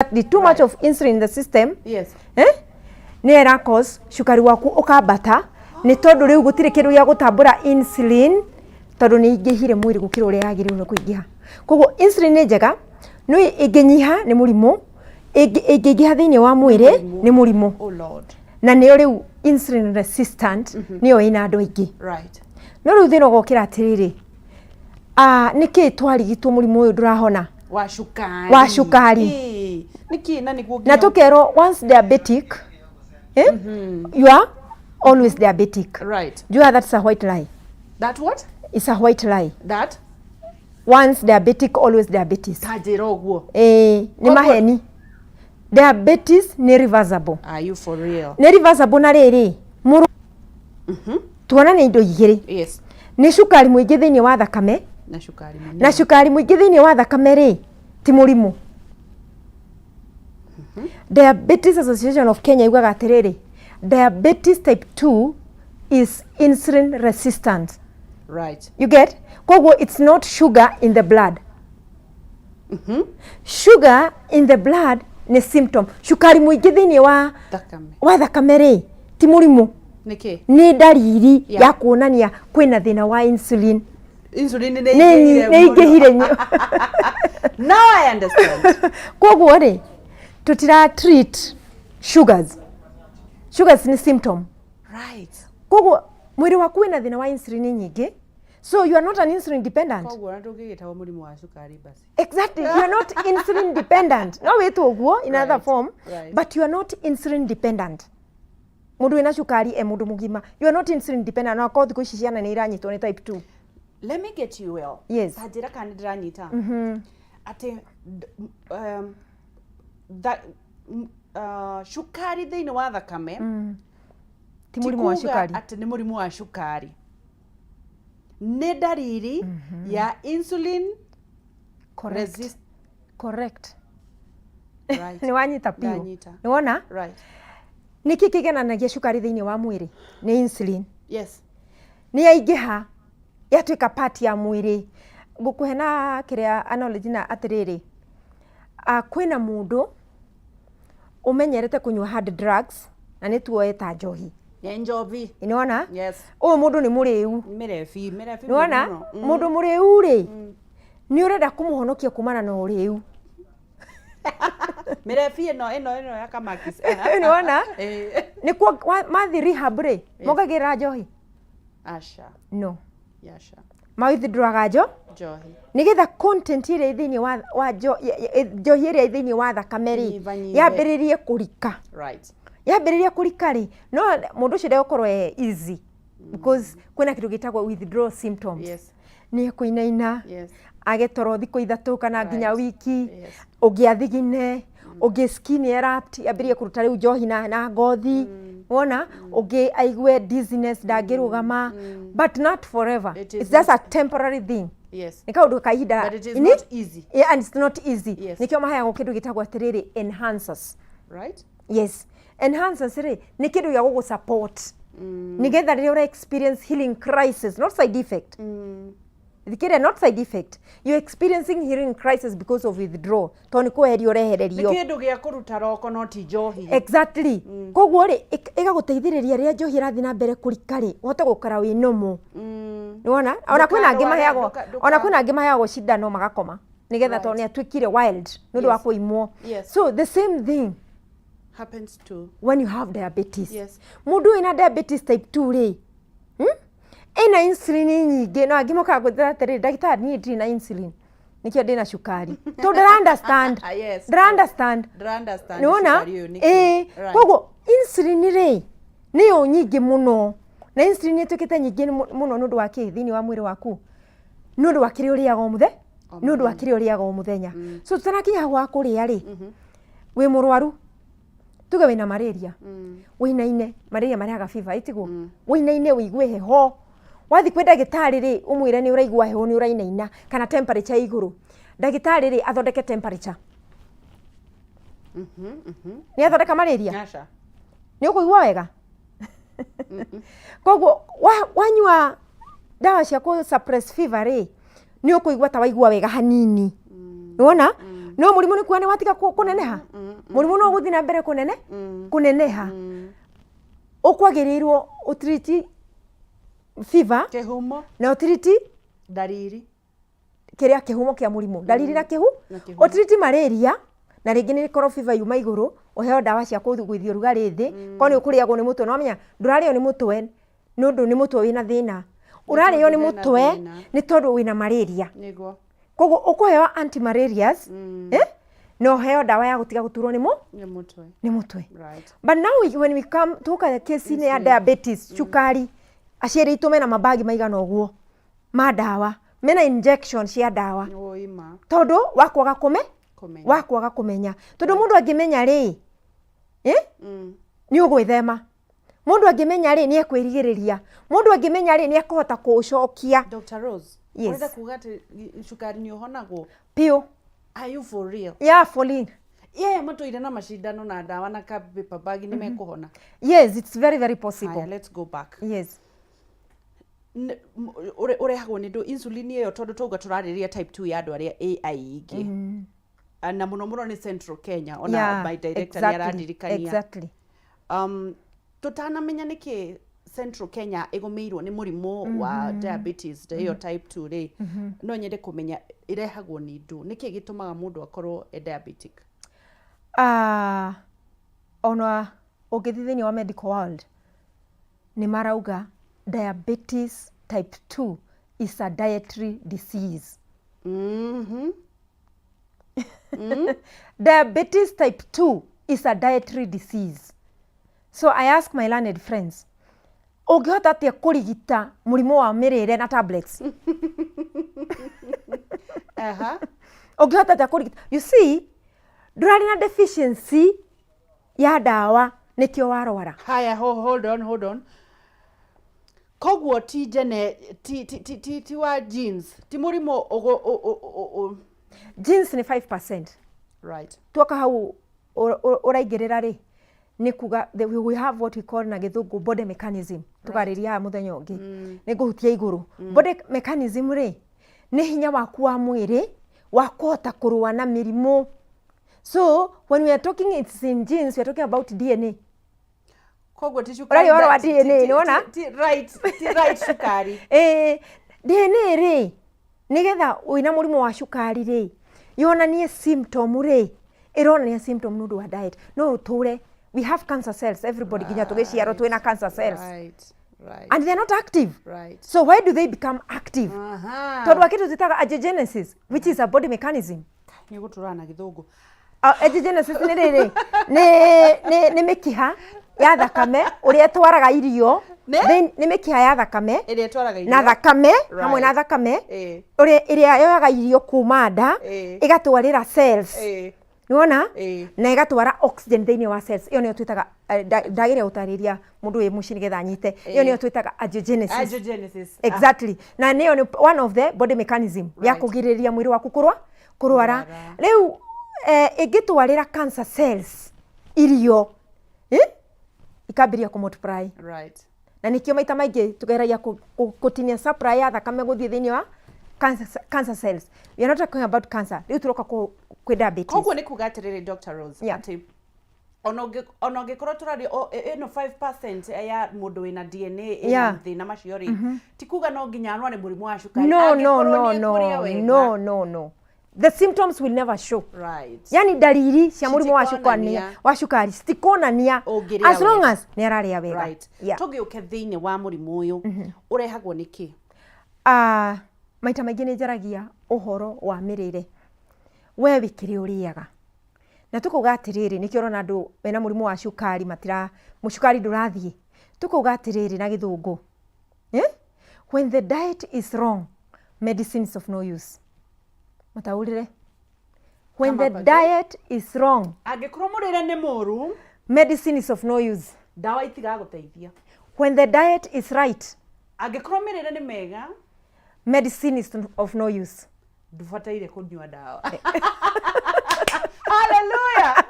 Exactly, too much of insulin in the system. Eh? Nĩyo ĩra cause cukari waku ũkambata, nĩ tondũ rĩu gũtirĩ kĩndũ gĩa gũtambũra insulin, tondũ nĩ ingĩhire mwĩrĩ gũkĩra ũrĩa yagĩrĩirwo nĩ kũingĩha. Koguo insulin nĩ njega, no ĩngĩnyiha nĩ mũrimũ, ĩngĩingĩha thĩinĩ wa mwĩrĩ nĩ mũrimũ. Oh Lord. Na nĩyo rĩu insulin resistant nĩyo ĩna andũ aingĩ. No rĩu thĩna ũgokĩra atĩrĩrĩ, ah, nĩkĩ twarigitwo mũrimũ ũyũ ndũrahona? Wa cukari. Wa cukari. Ĩĩ. Nĩkĩ na nĩguo na tũkerwo once diabetic, eh? You are always diabetic. Do you know that's a white lie? That what? It's a white lie. That? Once diabetic, always diabetes. Ta njĩra ũguo. Eh, nĩ maheni. Diabetes nĩ reversible. Are you for real? Nĩ reversible. Na rĩrĩ, mũrũ tuona nĩ indo igĩrĩ. Nĩ cukari mũingĩ thĩinĩ wa thakame. Na cukari mũnini. Na cukari mũingĩ thĩinĩ wa thakame rĩ, ti mũrimũ. Diabetes Association of Kenya yugaga atĩrĩrĩ, diabetes type 2 is insulin resistant. You get? Koguo it's not sugar in the blood. Sugar in the blood nĩ symptom. Cukari mũingĩ thĩinĩ wa Thakame. Wa thakame rĩ, ti mũrimũ. Nĩkĩ? Nĩ ndariri ya kuonania kwĩna thĩna wa insulin. Insulin nĩ nĩ ĩingĩhire nĩ mũno. ingĩhire. Now I understand. Koguo rĩ, tũtira treat sugars. Sugars nĩ symptom. Koguo mwĩrĩ waku wĩna thĩna wa insulin nyingĩ, so you are not an insulin dependent. Koguo ona ndũngĩgĩtagwo mũrimũ wa cukari basi. Exactly, you are not insulin dependent. No wĩtwo ũguo in another form, but you are not insulin dependent. Mũndũ wĩna cukari e mũndũ mũgima, you are not insulin dependent. Na akorwo thikũ ici ciana nĩ iranyitwo nĩ type 2. Let me get you well. Yes. Ta njĩra kana nĩ ndĩranyita atĩ cukari thĩinĩ wa thakame ti mũrimũ wa kuga cukari. Atĩ nĩ mũrimũ wa cukari, nĩ ndariri ya insulin Correct. resist. Correct. Nĩ wanyita biũ. Ndanyita. Nĩ wona nĩkĩ kĩgenanagia cukari thĩinĩ wa mwĩrĩ nĩ insulin. Nĩ yaingĩha, yatuĩka part ya mwĩrĩ. Ngũkũhe na kĩrĩa analogy na atĩrĩrĩ, kwĩna mũndũ ũmenyerete kũnyua hard drugs, na nĩ tuoe ta njohi. Nĩ njovi. Nĩwona? Yes. Ũyũ mũndũ nĩ mũrĩu. Mĩrebi, mĩrebi. Nĩwona? Mũno. Mũndũ mũrĩu rĩ, nĩ ũrenda kũmũhonokia kumana na ũrĩu. Mĩrebi ĩno ya kamakis. Nĩwona? Eh. Nĩkuo mathi rehab rĩ, mongagĩrĩra njohi? Aca. No. Aca. Mawithdrawaga njohi. Nĩgetha content ĩrĩa ĩ thĩinĩ wa njohi ĩrĩa ĩ thĩinĩ wa thakame rĩ, Ĩnyihanyihe. yambĩrĩrie kũrika. Yambĩrĩria kũrika rĩ, no mũndũ ũcio ndegũkorwo e easy, because kwĩna kĩndũ gĩtagwo withdrawal symptoms. Nĩ ekũinaina, age toro thikũ 3 kana nginya wiki, ũngĩ athigine, ũngĩ skin erupt, yambĩrĩrie kũruta rĩu njohi na ngothi, wona ũngĩ aigue dizziness, ndangĩrũgama, but not forever. It is It's just a temporary thing. Nĩ kaũndũ ka ihinda. But it is not easy. Yeah, and it's not easy. Nĩkĩo maheagwo kĩndũ gĩtagwo atĩrĩrĩ, enhancers. Yes, enhancers rĩ, nĩ kĩndũ gĩa gũgũ support nĩgetha rĩrĩa ũra experience healing crisis, not side effect. Thikĩrĩria, not side effect. You're experiencing healing crisis because of withdrawal, tondũ nĩ kweherio Nĩ ũrehererio. kĩndũ gĩa kũruta roko, no ti njohi. Exactly. Koguo rĩ, ĩgagũteithĩrĩria rĩrĩa njohi ĩrathiĩ na mbere kũrika rĩ, ũhote gũikara wĩ normal. Nĩwona ona kwĩna angĩ Ndũkarware, maheagwo ona kwĩna angĩ maheagwo cindano magakoma, nĩgetha tondũ nĩ atuĩkire wild nĩ ũndũ wa kũimwo. So the same thing happens to when you have diabetes. Mũndũ wĩna diabetes type 2 rĩ, Ĩna insulin nyingĩ, no angĩ mokaga gwĩtĩra atĩrĩrĩ, "Ndagĩtarĩ, niĩ ndirĩ na insulin, nĩkĩo ndĩna cukari," tondũ ndara understand. Ndara understand. Ndĩra understand. Nĩwona? Cukari ũyũ nĩkĩ. Ĩĩ. Koguo insulin rĩ, nĩyo nyingĩ mũno, na insulin ĩtuĩkĩte nyingĩ mũno nĩ ũndũ wa kĩ thĩinĩ wa mwĩrĩ waku? Nĩ ũndũ wa kĩrĩa ũrĩaga o mũthenya. O Nĩ ũndũ wa mũthenya. kĩrĩa ũrĩaga o mũthenya. So tũtanakinya hau ha kũrĩa rĩ, wĩ mũrwaru, tuge wĩna malaria, wĩinaine. Malaria marehaga fever, ĩtiguo? Wĩinaine, wĩigue heho. Wathiĩ kwĩ ndagĩtarĩ rĩ, ũmwĩre nĩ ũraigua heho, nĩ ũrainaina, kana temperature ĩ igũrũ. Ndagĩtarĩ rĩ, athondeke temperature? Nĩ athondeka malaria? Aca. Nĩ ũkũigua wega. Koguo wanyua ndawa cia kũ suppress fever rĩ, nĩ ũkũigua ta waigua wega hanini, nĩwona? No mũrimũ nĩ kuga nĩ watiga kũneneha. Mũrimũ no ũgũthiĩ na mbere kũnene kũneneha. Ũkwagĩrĩirwo ũtiriti fever Kĩhumo. na ũtiriti Ndariri. Kĩrĩa kĩhumo kĩa mũrimũ, ndariri na kĩhu Na kĩhumo. Ũtiriti malaria, na rĩngĩ nĩ korwo fever yuma igũrũ, ũheo ndawa cia kũgũithia ũrugarĩ thĩ. Korwo nĩ ũkũrĩagwo nĩ mũtwe, nĩwamenya ndũrarĩo nĩ mũtwe nĩ ũndũ nĩ mũtwe wĩna thĩna, ũrarĩo nĩ hena mũtwe thĩna. Nĩ tondũ wĩna malaria. Koguo ũkũheo anti-malarias, eh? Na ũheo ndawa ya gũtiga gũturwo nĩ mũ Nĩ mũtwe. Nĩ mũtwe. But now when we come tuka kesi-inĩ ya diabetes, cukari, aciari aitũ mena mabagi maigana ũguo ma ndawa, mena injection cia ndawa. Nĩwoima. Tondũ wa kwaga kũme Kũmenya. Wa kwaga kũmenya, tondũ mũndũ angĩmenya rĩ, eh? Nĩ ũgwĩthema. Mũndũ angĩmenya rĩ, nĩ ekwĩrigĩrĩria. Mũndũ angĩmenya rĩ, nĩ ekũhota kũũcokia. Dr. Rose. Yes. Ũrenda kuga atĩ cukari nĩ ũhonagwo? Piũ. Are you for real? Yeah, for real. Yeah, matũire na macindano na ndawa na ka paper bag nĩ mekũhona? Yes, it's very very possible. Haya, let's go back. Yes. Ũrehagwo nĩ ndũ insulin ĩyo, tondũ twauga tũrarĩrĩria type 2 ya andũ arĩa AI ingĩ. Na mũno mũno nĩ Central Kenya ona my director nĩ arandirikania. Tũtanamenya nĩkĩ Central Kenya ĩgũmĩirwo nĩ mũrimũ wa diabetes ta ĩyo type 2 rĩ, no nyende kũmenya ĩrehagwo nĩ ndũ, nĩkĩ gĩtũmaga mũndũ akorwo e diabetic? Ah, ona ũngĩthiĩ thĩinĩ wa medical world, nĩ marauga diabetes type 2 is a dietary disease. Diabetes type 2 is a dietary disease. So I ask my learned friends, ũngĩhota atĩa kũrigita mũrimũ wa mĩrĩre na tablets? Ũngĩhota atĩa kũrigita? You see, ndũrarĩ na deficiency ya ndawa nĩkĩo warwara. Haya, hold on, hold on. Koguo ti gene ti ti ti ti, ti wa genes, ti mũrimũ ũgũ Genes nĩ 5%. Tuoka hau ũraingĩrĩra rĩ, nĩ kuga we have what we call na gĩthũngũ body mechanism. Tũkarĩria haha mũthenya ũngĩ, nĩ ngũhutia igũrũ. Body mechanism rĩ, nĩ hinya waku wa mwĩrĩ wa kũhota kũrũa na mĩrimũ. So when we are talking it's in genes, we are talking about DNA. Koguo ti cukari. Ũraria ũhoro wa DNA, nĩwona? Ti right, ti right cukari. Ĩĩ, DNA rĩ, nĩgetha wĩna mũrimũ wa cukari rĩ, yonanie symptom rĩ, ĩronania symptom nĩ ũndũ wa diet. No ũtũre, we have cancer cells, everybody, nginya tũgĩciarwo twĩna cancer cells. And they are not active. So why do they become active? Tondũ wa kĩndũ twĩtaga angiogenesis, which is a body mechanism. Nĩ gũtũrana na gĩthũngũ. Angiogenesis nĩ rĩrĩ, nĩ mĩkiha ya thakame ũrĩa ĩtwaraga irio. Nĩ? Nĩ mĩkiha ya thakame ĩrĩa ĩtwaraga irio na thakame hamwe na thakame ũrĩa ĩrĩa yoyaga irio kuma nda ĩgatwarĩra cells. Nĩwona? Na ĩgatwara oxygen thĩinĩ wa cells. Ĩyo nĩyo twĩtaga ndageria gũtarĩria mũndũ wĩ mũciĩ nĩgetha anyite. Ĩyo nĩyo twĩtaga angiogenesis. Angiogenesis. Exactly. Na nĩyo nĩ one of the body mechanism ya kũgirĩrĩria mwĩrĩ waku kũrwara. Kũrwara. Rĩu ĩngĩtwarĩra cancer cells irio, eh? Ikambĩrĩria kũ multiply. Na nĩkĩo maita maingĩ tũgeragia kũtinia supply ya thakame gũthiĩ thĩinĩ wa cancer cells. We are not talking about cancer. Rĩu tũroka kwĩ diabetes. Koguo nĩ kuga atĩrĩrĩ, Dr. Rose, atĩ ona ũngĩkorwo tũraria ĩno 5% ya mũndũ wĩna DNA ĩna thĩna macio rĩ, ti kuga no nginya arware mũrimũ wa cukari. No, no, Angĩkorwo no, nĩ no, ekũrĩa wega. No, no, no. The symptoms will never show. Yani ndariri cia mũrimũ wa cukari Citikonania. Wa cukari citikonania Ũngĩrĩa as long wega. as nĩ ararĩa wega. Tũgĩũke thĩinĩ wa mũrimũ ũyũ, ũrehagwo nĩ kĩ? Ah, maita maingĩ nĩ njaragia ũhoro wa mĩrĩre. We wĩ kĩrĩa ũrĩaga. Na tũkauga atĩrĩrĩ, nĩkĩo ũrona andũ mena mũrimũ wa cukari matira, cukari ndũrathiĩ. Tũkauga atĩrĩrĩ na gĩthũngũ. Eh? When the diet is wrong, medicine is of no use. Mataũrĩre. When Kama the pake. diet is wrong, Angĩkorwo mũrĩre nĩ mũru, medicine is of no use. Ndawa itigagũteithia. When the diet is right, Angĩkorwo mĩrĩre nĩ mĩega, medicine is of no use. Ndũbataire kũnyua ndawa. Hallelujah.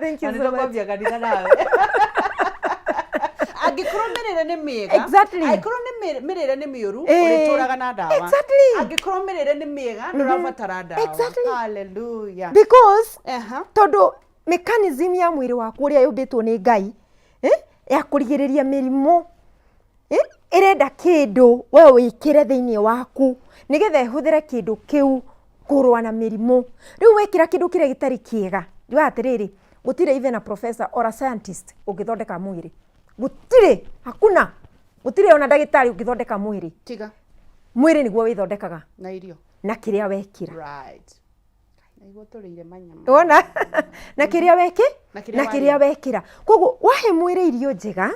Thank you Na so much. nĩtũkwambia kanitha nawe. Angĩkorwo mĩrĩre nĩ mĩega, angĩkorwo nĩ mĩrĩre nĩ mĩũru, ũrĩtũraga na ndawa. Angĩkorwo mĩrĩre nĩ mĩega, ndũrabatara ndawa. Hallelujah. Because tondũ mechanism ya mwĩrĩ waku ũrĩa yũmbĩtwo nĩ Ngai, ya kũrigĩrĩria mĩrimũ, ĩrenda kĩndũ we wĩkĩre thĩinĩ waku nĩgetha ĩhũthĩre kĩndũ kĩu kũrũa na mĩrimũ. Rĩu wekĩra kĩndũ kĩrĩa gĩtarĩ kĩega, njugaga atĩrĩrĩ, gũtirĩ even a professor or a scientist ũngĩthondeka mwĩrĩ. Gũtirĩ, hakuna, gũtirĩ ona ndagĩtarĩ ũngĩthondeka mwĩrĩ. Tiga. Mwĩrĩ nĩguo wĩthondekaga. Na irio. Na kĩrĩa wekĩra. Right. Nĩguo tũrĩire manyama. Wona? Na kĩrĩa wekĩ? Na kĩrĩa wekĩra. Koguo wahe mwĩrĩ irio njega,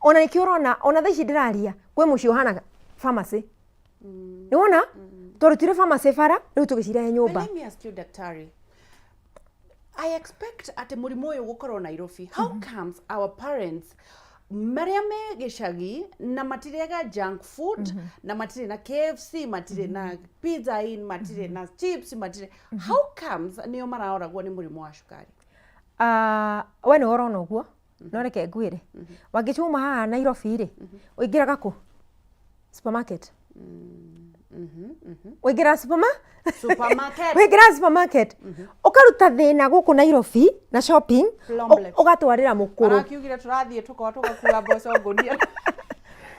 ona nĩkĩo ũrona, ona thaa ici ndĩraria, kwĩ mũciĩ ũhana pharmacy. Nĩwona? Twarutire pharmacy bara, rĩu tũgĩcirehe nyũmba. But let me ask you, daktari. I expect atĩ mũrimũ ũyũ gũkorwo Nairobi. How comes our parents marĩa me gĩcagi na matirĩaga junk food, na matirĩ na KFC, matirĩ na Pizza Inn, matirĩ na chips, matirĩ, how comes nĩo maraoragwo nĩ mũrimũ wa cukari? We nĩwe ũrona ũguo, no reke ngwĩre, wangĩcuma haha Nairobi rĩ, ũingĩraga kũ? Supermarket. Ũingĩraga Supermarket. Ũingĩraga supermarket. Ũkaruta thĩna gũkũ Nairobi na shopping, Plumlet. Ũgatwarĩra mũkũrũ. Arakiugire tũrathiĩ tũkoa tũgakua mboco ngũnia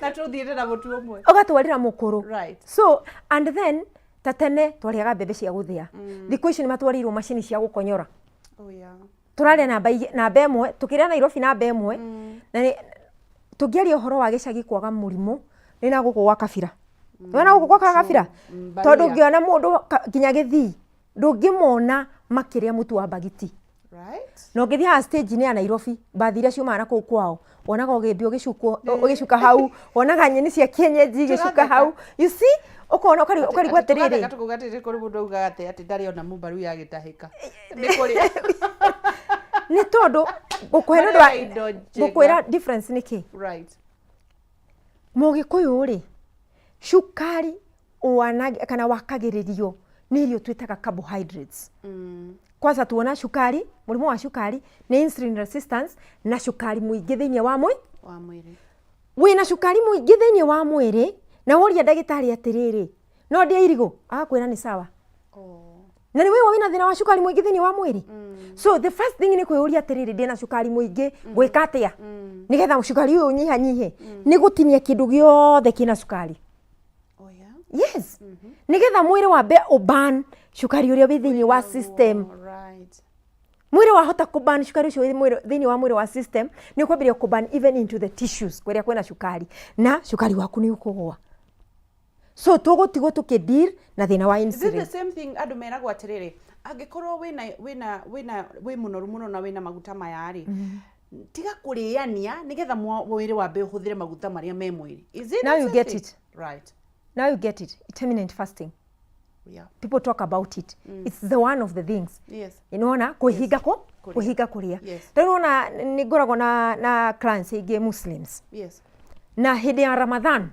na tũthiĩte na mũtu ũmwe. Ũgatwarĩra mũkũrũ. Right. So, and then, ta tene twarĩaga mbembe cia gũthĩa. Thikũ ici nĩ matwarĩirwo macini cia gũkonyora. Oh, yeah. Tũrarĩa namba ĩmwe, tũkĩrĩa Nairobi namba ĩmwe. Na nĩ, tũngĩaria ũhoro wa gĩcagi kwaga mũrimũ, nĩ na gũkũ gwa Kabira. Nĩ na gũkũ gwa Kabira? Tondũ ũngĩona mũndũ nginya Gĩthii, ndũngĩmona makĩrĩa mũtu wa mbagiti. Right. Na ũngĩthiĩ haha stage-inĩ ya Nairobi, mbathi iria ciumaga na kũu kwao, wonaga ũgĩmbi ũgĩcuka hau, wonaga nyeni cia kienyeji igĩcuka hau. You see? Ũkona ũkarigwo atĩrĩrĩ. Tũgatheka tũkauga atĩrĩrĩ, kũrĩ mũndũ augaga atĩ ndarĩ ona mũmbaru ya gĩtahĩka. Nĩ kũrĩa. Nĩ tondũ ngũkũhe nĩ ũndũ wa Marĩa indo njega. ngũkwĩra difference nĩ kĩ? Right. Mũgĩkũyũ rĩ, cukari kana wakagĩrĩrio nĩ irio twĩtaga carbohydrates. Kwanza tuona cukari, mũrimũ wa cukari nĩ insulin resistance na cukari mũingĩ thĩinĩ wa mwĩrĩ. Wa mwĩrĩ. Wĩna cukari mũingĩ thĩinĩ wa mwĩrĩ na woria ndagĩtarĩ atĩrĩrĩ, no ndĩe irigũ? Agakwĩra nĩ sawa. Na nĩ wĩigua wĩna thĩna wa cukari mũingĩ thĩinĩ wa mwĩrĩ. So the first thing nĩ kwĩyũria atĩrĩrĩ, ndĩna cukari mũingĩ, ngwĩka atĩa? Nĩgetha cukari ũyũ ũnyihanyihe. Nĩ gũtinia kĩndũ gĩothe kĩna cukari. Oh, yeah. Yes. Nĩgetha mwĩrĩ wambe ũban cukari ũrĩa wĩ thĩinĩ wa system. Right. Mwĩrĩ wahota kũban cukari ũcio wĩ thĩinĩ wa mwĩrĩ wa system, nĩ ũkwambĩrĩria kũban even into the tissues kũrĩa kwĩna cukari, na cukari waku nĩ ũkũgũa. So tũgũtigwo tũkĩ deal na thĩna wa Is it the insulin. same thing andũ meragwo atĩrĩrĩ, angĩkorwo wĩ mũnoru mũno na wĩna maguta maya rĩ, tiga kũrĩania nĩgetha mwĩrĩ wambe ũhũthĩre maguta marĩa me mwĩrĩ. Is it Now the you same get thing? it. Right. Now you get it. Intermittent fasting. Yeah. People talk about it. It's the one of the things. Yes. Unaona kuhinga ko? Kũrĩa. Kuhinga kũrĩa. Yes. Rĩu unaona nĩ ngoragwo na clients aingĩ Muslims. Yes. Na hĩndĩ ya Ramadhan,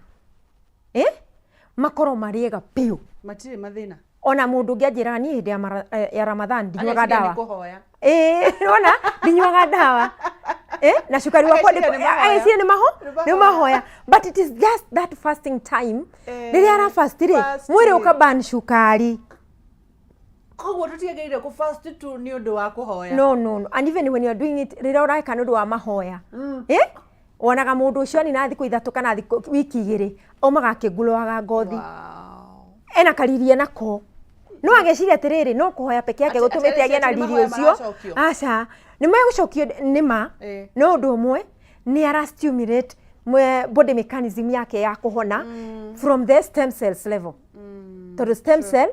makorwo marĩega biũ. Matirĩ mathĩna. Ona mũndũ ũngĩ anjĩraga niĩ hĩndĩ ya Ramadhan ndinyuaga Ageciria nĩ ndawa. kũhoya. Unaona? Ndinyuaga ndawa. Na cukari wakwa Ageciria nĩ mahoya. ageciria nĩ Nĩ nĩ mahoya. But it is just that fasting time. Rĩrĩa ara fast rĩ, Fasting. mwĩrĩ ũkaban cukari. Koguo tũtiagĩrĩire kũ fast tu nĩ ũndũ wa kũhoya. No, no, no. And even when you are doing it, rĩrĩa ũreka nĩ ũndũ wa mahoya. Wonaga mũndũ ũcio anina thikũ ithatũ kana thikũ wiki igĩrĩ, aumaga akĩngũrũaga ngothi. Wow. Ena karirie nako. No ageciria atĩrĩrĩ, no kũhoya peke yake gũtũmĩte Atĩ agĩe na nĩ riri mahoya ũcio. maracokio. Aca, nĩ megũcokio nĩ ma. No ũndũ ũmwe, nĩ ara stimulate body mechanism yake ya kũhona from the stem cells level. Tondũ stem cell,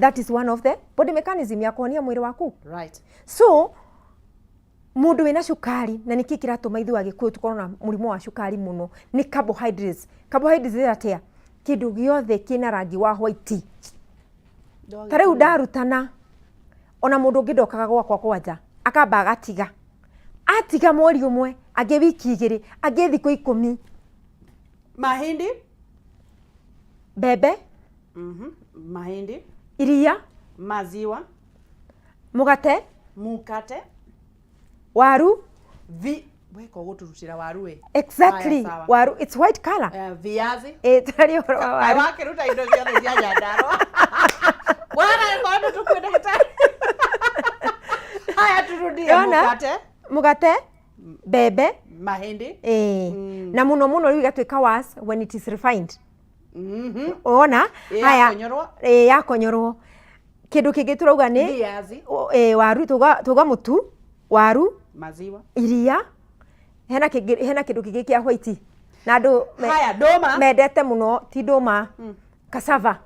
that is one of the body mechanism ya kũhonia mwĩrĩ waku. Right. So, mũndũ wĩna cukari, na nĩkĩ kĩratũma ithuĩ Agĩkũyũ tũkorwo na mũrimũ wa cukari mũno, nĩ carbohydrates. Carbohydrates nĩ atĩa? Kĩndũ gĩothe kĩna rangi wa white. Ta rĩu ndarutana, ona mũndũ ũngĩ ndokaga gwakwa kwanja, akamba agatiga. Atiga mweri ũmwe, angĩ wiki igĩrĩ, angĩ thikũ 10. Mahindi? Mbembe. Mahindi. Iria. Maziwa. Mũgate. Mukate. Waru. Weka ũgũtũrutĩra waru ĩ. Exactly. Haya, sawa. Waru, it's white color. Viazi. Tũraria ũhoro wa waru. Wakĩruta indo ciothe cia Nyandarua. Bwana korwo tũkuĩ ndagĩtarĩ. Haya turudie. Yona? Mũgate. Mũgate, mbembe. Mahĩndĩ. Na mũno mũno rĩu igatuĩka worse when it is refined. Ona haya. Yakonyorwo. Yakonyorwo. Kĩndũ kĩngĩ tũrauga nĩ Viazi. Waru, tuga mũtu, waru, maziwa, iria. Hena kĩngĩ, hena kĩndũ kĩngĩ kĩa white na andũ Haya, ndũma. Mendete mũno, ti ndũma, cassava.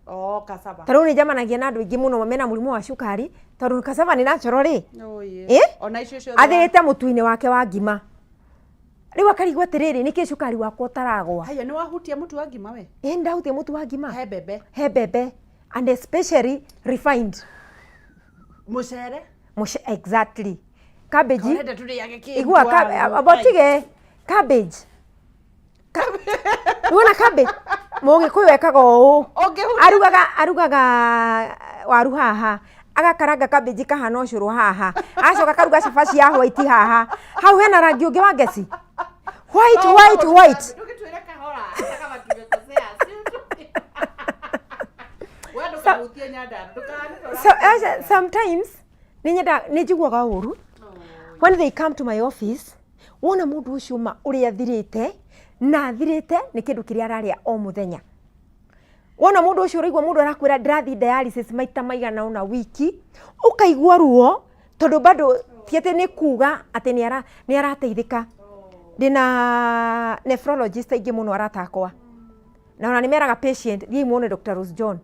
Oh, cassava. Ta rĩu nĩ njemanagia na andũ aingĩ mũno mena mũrimũ wa cukari, tondũ cassava nĩ natural rĩ. Oh, yes. Ona icio ciothe. Athĩĩte mũtu-inĩ wake wa ngima. Rĩu akarigwo atĩrĩrĩ, nĩkĩ cukari wakwa ũtaragwa? Haya, nĩ wahutia mũtu wa ngima we? Ĩ, ndahutia mũtu wa ngima. He mbembe. He mbembe. And especially refined. Mũcere. Exactly. Cabbage. Ũrenda tũrĩage kĩ? Igua, Mũtu wa ngima. amba ũtige. Cabbage. Nĩwona cabbage? Mũgĩkũyũ ekaga ũũ. Ũngĩhutia. Arugaga waru haha. Agakaranga cabbage kahana ũcũrũ haha. Agacoka akaruga cabaci ya white haha. Hau hena rangi ũngĩ wa ngeci. White, white, white. Ndũgĩtwĩre kahora, hata kama tumekosea, si We ndũkahutie Nyandarua, ndũkahane So, sometimes nĩ njiguaga ũru when they come to my office, wona mũndũ ũcio ma ũrĩa athirĩte, na athirĩte nĩ kĩndũ kĩrĩa ararĩa o mũthenya. Wona mũndũ ũcio ũraigua mũndũ arakwĩra ndĩrathiĩ dialysis maita maigana ũna wiki, ũkaigua ruo tondũ bado ti atĩ nĩ kuga atĩ nĩ arateithĩka. Ndĩna nephrologist aingĩ mũno arata akwa, na ona nĩ meraga patient thiĩi muone Dr. Rose John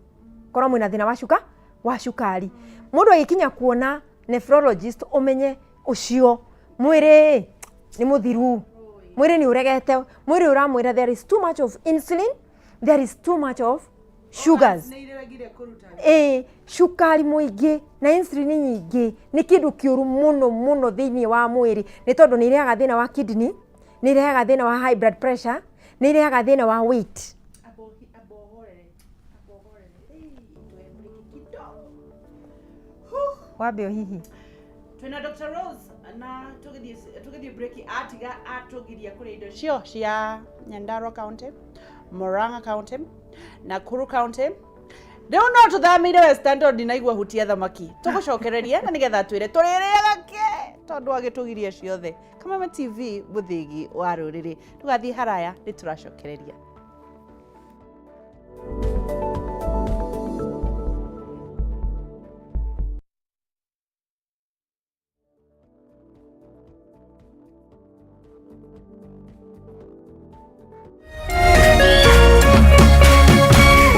korwo mwĩna thĩna wa wa cukari. Mũndũ agĩkinya kuona nephrologist ũmenye ũcio mwĩrĩ nĩ mũthiru, mwĩrĩ nĩ ũregete, mwĩrĩ ũramwĩra there is too much of insulin, there is too much of sugars. Cukari mũingĩ na insulin nyingĩ nĩ kĩndũ kĩũru mũno mũno thĩinĩ wa mwĩrĩ, nĩ tondũ nĩ irehaga thĩna wa kidney, nĩ irehaga thĩna wa high blood pressure, nĩ irehaga thĩna wa weight. Wambe ũhihi. Twĩna Dr. Rose na tũgĩthiĩ break atiga atũgiria kũrĩa indo cio cia Nyandarua County, Murang'a County, Nakuru County. Rĩu no tũthamĩire Western tondũ ndinaigua hutia thamaki. Tũgũcokereria na nĩgetha twĩre tũrĩrĩaga kĩ tondũ agĩtũgiria ciothe. Kameme TV mũthĩgi wa rũrĩrĩ. Tũgathiĩ haraya nĩ tũracokereria.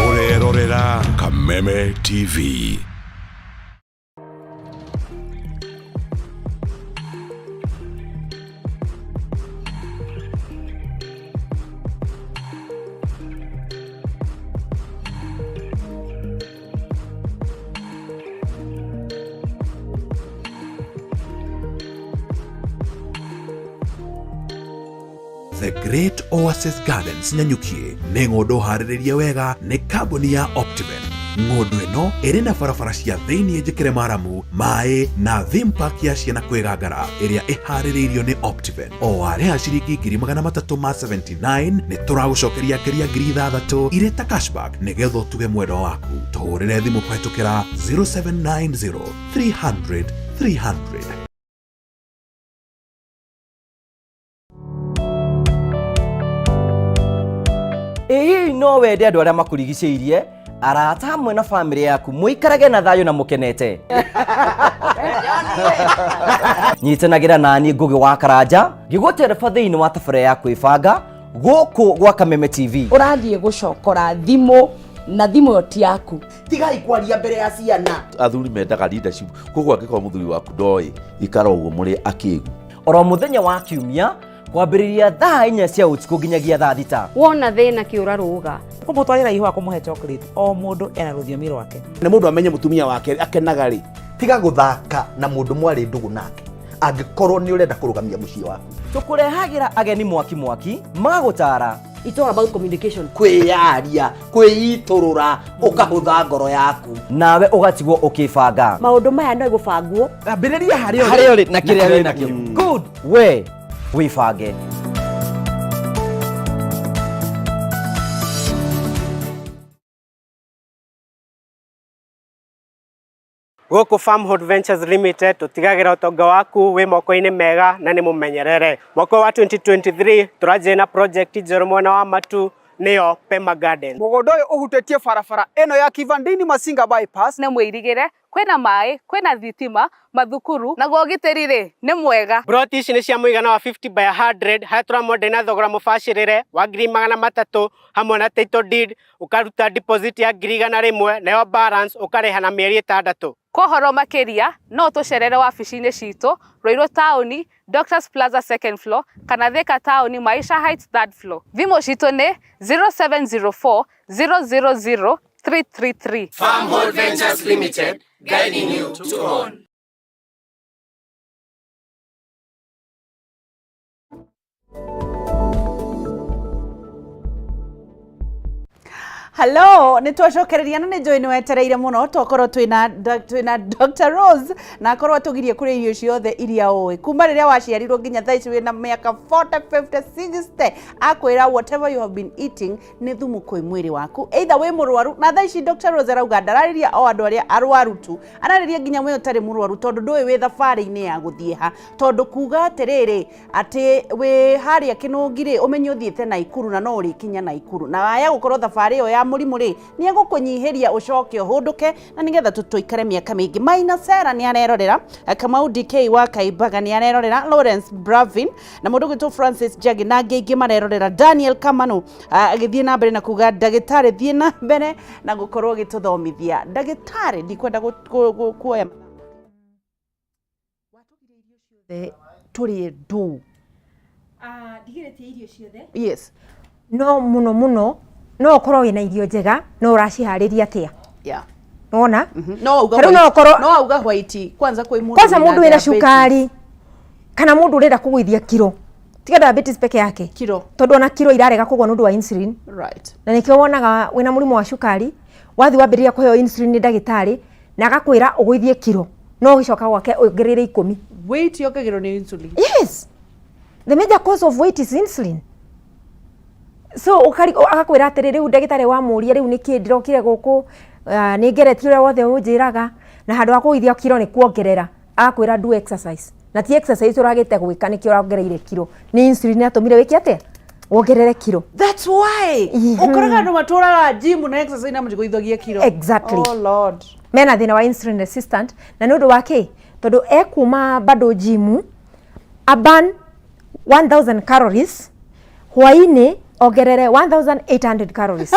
Ũrerorera Kameme TV. The Great Oasis Gardens Nanyuki nĩ ng'ũndũ harĩrĩrie wega nĩ kambuni ya Optiven. Ng'ũndũ ĩno ĩrĩ na barabara cia thĩinĩ njĩkĩre maramu, maĩ na theme park ya ciana kwĩgangara ĩrĩa ĩharĩrĩirio nĩ Optiven. O warĩha ciringi ngiri magana matatũ ma 79 nĩ tũragũcokeria ngiri ngiri ithathatũ irĩ ta cashback nĩgetha ũtuge mwendwa waku. Tũhũrĩre thimũ kũhetũkĩra 0790 300 300. Ĩ hihi no wende andũ arĩa makũrigicĩirie, arata hamwe na bamĩrĩ yaku mũikarage na thayũ na mũkenete? Nyitanagĩra naniĩ Ngũgĩ wa Karanja ngĩgũtereba thĩinĩ wa tabarĩra ya kwĩbanga gũkũ gwa Kameme TV. Ũrathiĩ gũcokora thimũ na thimũ ĩyo ti yaku. Tigai kwaria mbere ya ciana. Athuri mendaga leadership, koguo angĩkorwo mũthuri waku ndoĩ ikara ũguo mũrĩ akĩgu. Oro mũthenya wa kiumia kwambĩrĩria thaa inya cia ũtukũ nginyagia thaa thita. Wona thĩna kĩũra rũga. Kũmũtwarĩra ihũa kũmũhe chocolate, o mũndũ ena rũthiomi rwake. Nĩ mũndũ amenye mũtumia wake akenaga rĩ. Tiga gũthaka na mũndũ mwarĩ ndũgũ nake angĩkorwo nĩ ũrenda kũrũgamia mũciĩ waku. Tũkũrehagĩra ageni mwaki mwaki magũtara. It's all about communication. Kwĩyaria, kwĩitũrũra, ũkahũtha ngoro yaku. Nawe ũgatigwo ũkĩbanga. Maũndũ maya no gũbangwo. Ambĩrĩria harĩa ũrĩ. Harĩa ũrĩ na kĩrĩa wĩ nakĩo. Good. We. Wĩbange. Gũkũ Farmhold Ventures Limited tũtigagĩra ũtonga waku wĩ moko-inĩ mega na nĩ mũmenyerere. Mwaka wa 2023 tũranjia na project njerũ mwena wa Matu nĩyo Pema Garden. Mũgũnda ũyũ ũhutĩtie barabara ĩno ya Kivandini Masinga bypass. Nĩ mwĩirigĩre, kwĩna maĩ, kwĩna thitima, mathukuru, naguo ũgitĩri rĩ nĩ mwega. Ploti ici nĩ cia mũigana wa 50 by 100 harĩa tũramwenderia na thogora mũbacĩrĩre wa 300,000 hamwe na title deed, ũkaruta deposit ya 100,000 nayo balance ũkarĩha na mĩeri 6. Kwa ũhoro makĩria no ũtũcerere wabici-inĩ citũ Ruiru taũni Doctors Plaza second floor kana Thika taũni Maisha Heights third floor. Thimũ citũ nĩ 0704 000 333. Farmhold Ventures Limited, guiding you to own. Hello, nä twacokereria na nä njå nä wetereire må no tokorwo twä Dr. Rose na akorwo atå kå rä irio ciothe iria å kuma rä rä a waciarirwo nginya thaa ici wä na mä aka 40 50 60 akwä ra whatever you have been eating nä thumu kwä mwä rä waku either wä må rwaru na thaa ici Dr. Rose arauga ndararä ria o andå arä a arwaru tu, ararä ria nginya we ũtarĩ mũrwaru tondũ ndũĩ wĩ thabarĩ-inĩ ya gũthiĩ ha, tondũ kuga atĩrĩrĩ atĩ wĩ harĩa Kĩnũngi rĩ ũmenye ũthiĩte Naikuru na no ũrĩkinya Naikuru na waya gũkorwo thabarĩ ĩyo ya mũrimũ rĩ nĩ egũkũnyihĩria ũcoke ũhũndũke na nĩgetha tũikare mĩaka mĩingĩ. Maina Sera nĩ arerorera, Kamau DK wa Kaimbaga nĩ arerorera, Lawrence Bravin na mũndũ ũgwĩtwo Francis Njagi na angĩ aingĩ marerorera, Daniel Kamanu agĩthiĩ na mbere na kuga ndagĩtarĩ thiĩ na mbere na gũkorwo ũgĩtũthomithia. Ndagĩtarĩ ndikwenda kuoya tũrĩe ndũ. Ndigĩrĩtie irio ciothe. Yes. No mũno mũno no ũkorwo wĩna irio njega no ũraciharĩria atĩa? Yeah. Nĩwona? No auga Ta rĩu no white- ũkorwo no auga white kwanza kwĩ mũndũ kwanza wĩna mũndũ wĩna diabetes. cukari kana mũndũ ũrenda kũgũithia kiro, tiga diabetes peke yake kiro, tondũ ona kiro irarega kũgwa nĩ ũndũ wa insulin. Right. Na nĩkĩo wonaga wĩna mũrimũ wa cukari wathiĩ wambĩrĩria kũheo insulin nĩ ndagĩtarĩ na agakwĩra ũgũithie kiro no ũgĩcoka gwake ongereire 10. Weight yongagĩrwo nĩ insulin. Yes. The major cause of weight is insulin. So agakwĩra atĩrĩ rĩu ndagĩtarĩ wamũria rĩu nĩkĩ ndĩrokire gũkũ, nĩ ngeretie ũrĩa wothe ũnjĩraga na handũ ha kũgũithia kiro nĩ kuongerera, agakwĩra do exercise. Na ti exercise ũragĩte gwĩka nĩkĩo ũrongereire kiro, nĩ insulin yatũmire wĩke atĩa? Wongerere kiro. That's why ũkoraga andũ matũraga gym na exercise na matigũithagia kiro. Exactly. Oh Lord. Mena thĩna wa insulin resistant na nĩ ũndũ wa kĩ? Tondũ ekuma bado gym aban 1000 calories hwainĩ ongerere 1800 calories.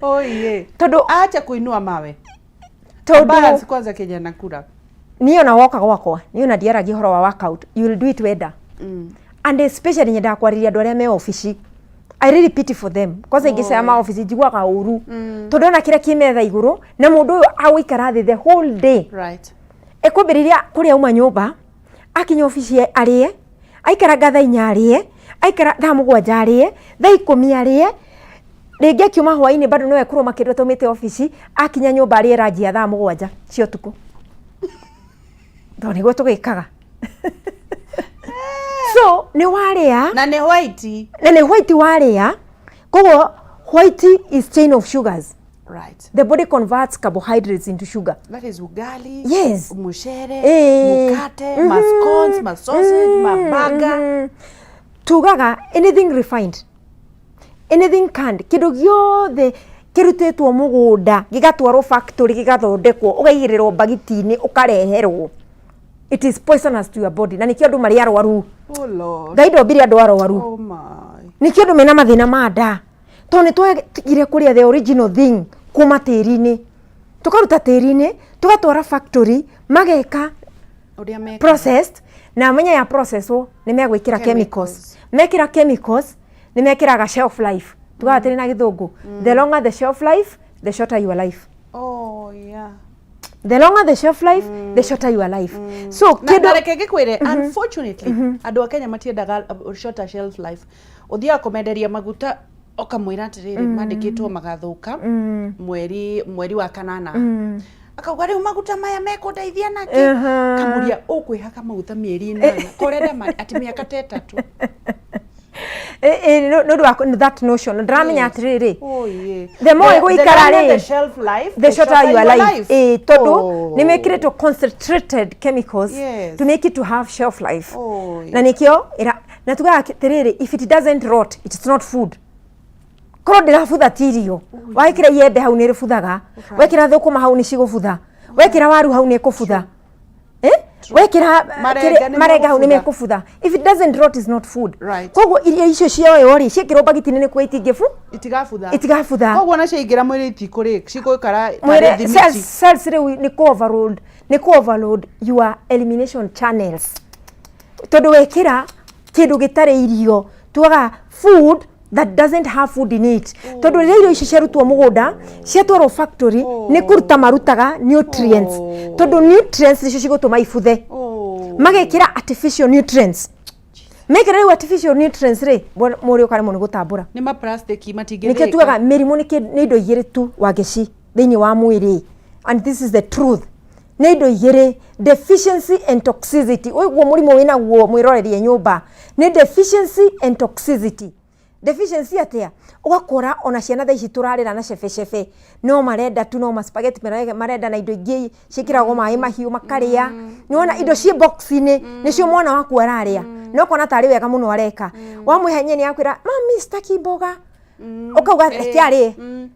Oh yeah. Tondũ acha kuinua mawe. Tondũ balance kwanza Kenya na kura. Niĩ ona woka gwakwa niĩ ona ndiaragia ũhoro wa workout, you will do it wenda. And especially nyendaga kwarĩria andũ arĩa me obici. I really pity for them. Kwanza ingĩcera ma obici njiguaga ũru. Tondũ ona kĩrĩa kĩ metha igũrũ na mũndũ ũyũ agũikara thĩ the whole day. Right. Ekwambĩrĩria kũrĩa auma nyũmba, akinya obici arĩe, aikaranga thaa 4 arĩe, aikara thaa 7 arĩe, thaa 10 arĩe, rĩngĩ akiuma hwainĩ bado no ekũrũma kĩndũ ataumĩte obici, akinya nyũmba arĩe ranji ya thaa 7 cia ũtukũ. Tondũ nĩguo tũgĩkaga. So nĩ warĩa na nĩ white, na nĩ white warĩa, koguo white is chain of sugars. Right. The body converts carbohydrates into sugar. That is ugali. Yes. Mushere, mukate, ma scones, ma sausage, ma burger. Tugaga anything refined, anything canned, kĩndũ gĩothe kĩrutĩtwo mũgũnda gĩgatwarwo factory gĩgathondekwo ũkaigĩrĩrwo mbagiti-inĩ ũkareherwo, it is poisonous to your body. Na nĩkĩo andũ marĩ arwaru. Oh Lord. Ngai ndombire andũ arwaru. Oh my. Nĩkĩo andũ mena mathĩna ma nda, tondũ nĩ twatigire kũrĩa the original thing kuma tĩri-inĩ, tũkaruta tĩri-inĩ tũgatwara factory mageka processed, na menya ya processwo nĩ megwĩkĩra chemicals, mekĩra chemicals nĩ mekĩraga shelf life, tugaga atĩrĩ na gĩthũngũ, the longer the shelf life the shorter your life. Oh yeah. The longer the shelf life, the shorter your life. So na reke ngĩkwĩre, unfortunately andũ a Kenya matiendaga shorter shelf life. Ũthiaga kũmenderia maguta ũkamwĩra atĩrĩrĩ, mandĩkĩtwo magathũka mweri wa kanana. Akauga rĩu maguta maya mekũndeithia nakĩ? Kamũria ũkwĩhaka maguta mĩeri 8 korenda atĩ mĩaka ta 3. Nĩ ũndũ wa that notion ndĩramenya atĩrĩrĩ, Oh, yeah. the more ĩgũikara The longer rĩ, the shelf life, the shorter your life. Tondũ Oh. nĩ mekĩrĩtwo concentrated chemicals to make it to have shelf life. Oh, Na nĩkĩo na tugaga atĩrĩrĩ, if it doesn't rot, it's not food. Korwo ndĩrabutha ti irio. Wekĩra iembe hau nĩ rĩbuthaga, wekĩra thũkũma hau nĩ cigũbutha, wekĩra waru hau nĩ ĩkũbutha. Wekĩra Marenge nĩ marenge hau nĩ megũbutha. mekũbutha. If it doesn't rot, is not food. Right. Koguo irio icio cioywo rĩ, ciĩkĩrwo mbagiti-inĩ nĩ kuo itingĩbu Itigabutha. Itigabutha. Koguo ona ciaingĩra mwĩrĩ itikũrĩ cigũikara tarĩ Mwĩrĩ thimiti. cells rĩu nĩ kũ overload, nĩ kũ overload your elimination channels, tondũ wekĩra kĩndũ gĩtarĩ irio, tugaga food that doesn't have food in it, tondũ rĩrĩa irio icio ciarutwo mũgũnda ciatwarwo factory, nĩ kũruta marutaga nutrients, tondũ nutrients nĩcio cigũtũma ibuthe. Magekĩra artificial nutrients. Mekĩra rĩu artificial nutrients rĩ, mũrĩ ũkaremwo nĩ gũtambũra. Nĩ ma plastic matingĩthĩĩka. Nĩkĩo tugaga mĩrimũ nĩ indo igĩrĩ tu, Wangeci, thĩinĩ wa mwĩrĩ, and this is the truth, nĩ indo igĩrĩ, deficiency and toxicity. Ũguo mũrimũ wĩnaguo mwĩrorerie nyũmba nĩ deficiency and toxicity. Deficiency atĩa? Ũgakora ona ciana thaa ici tũrarĩra na cebecebe, no marenda tu no ma spaghetti marenda na indo ingĩ ciĩkĩragwo maĩ mahiũ makarĩa. Nĩwona indo ciĩ box-inĩ nĩcio mwana waku ararĩa, no kona tarĩ wega mũno areka. Wamwĩhe nyeni akwĩra, "Mami, sitaki mboga." Ũkauga reke arĩe.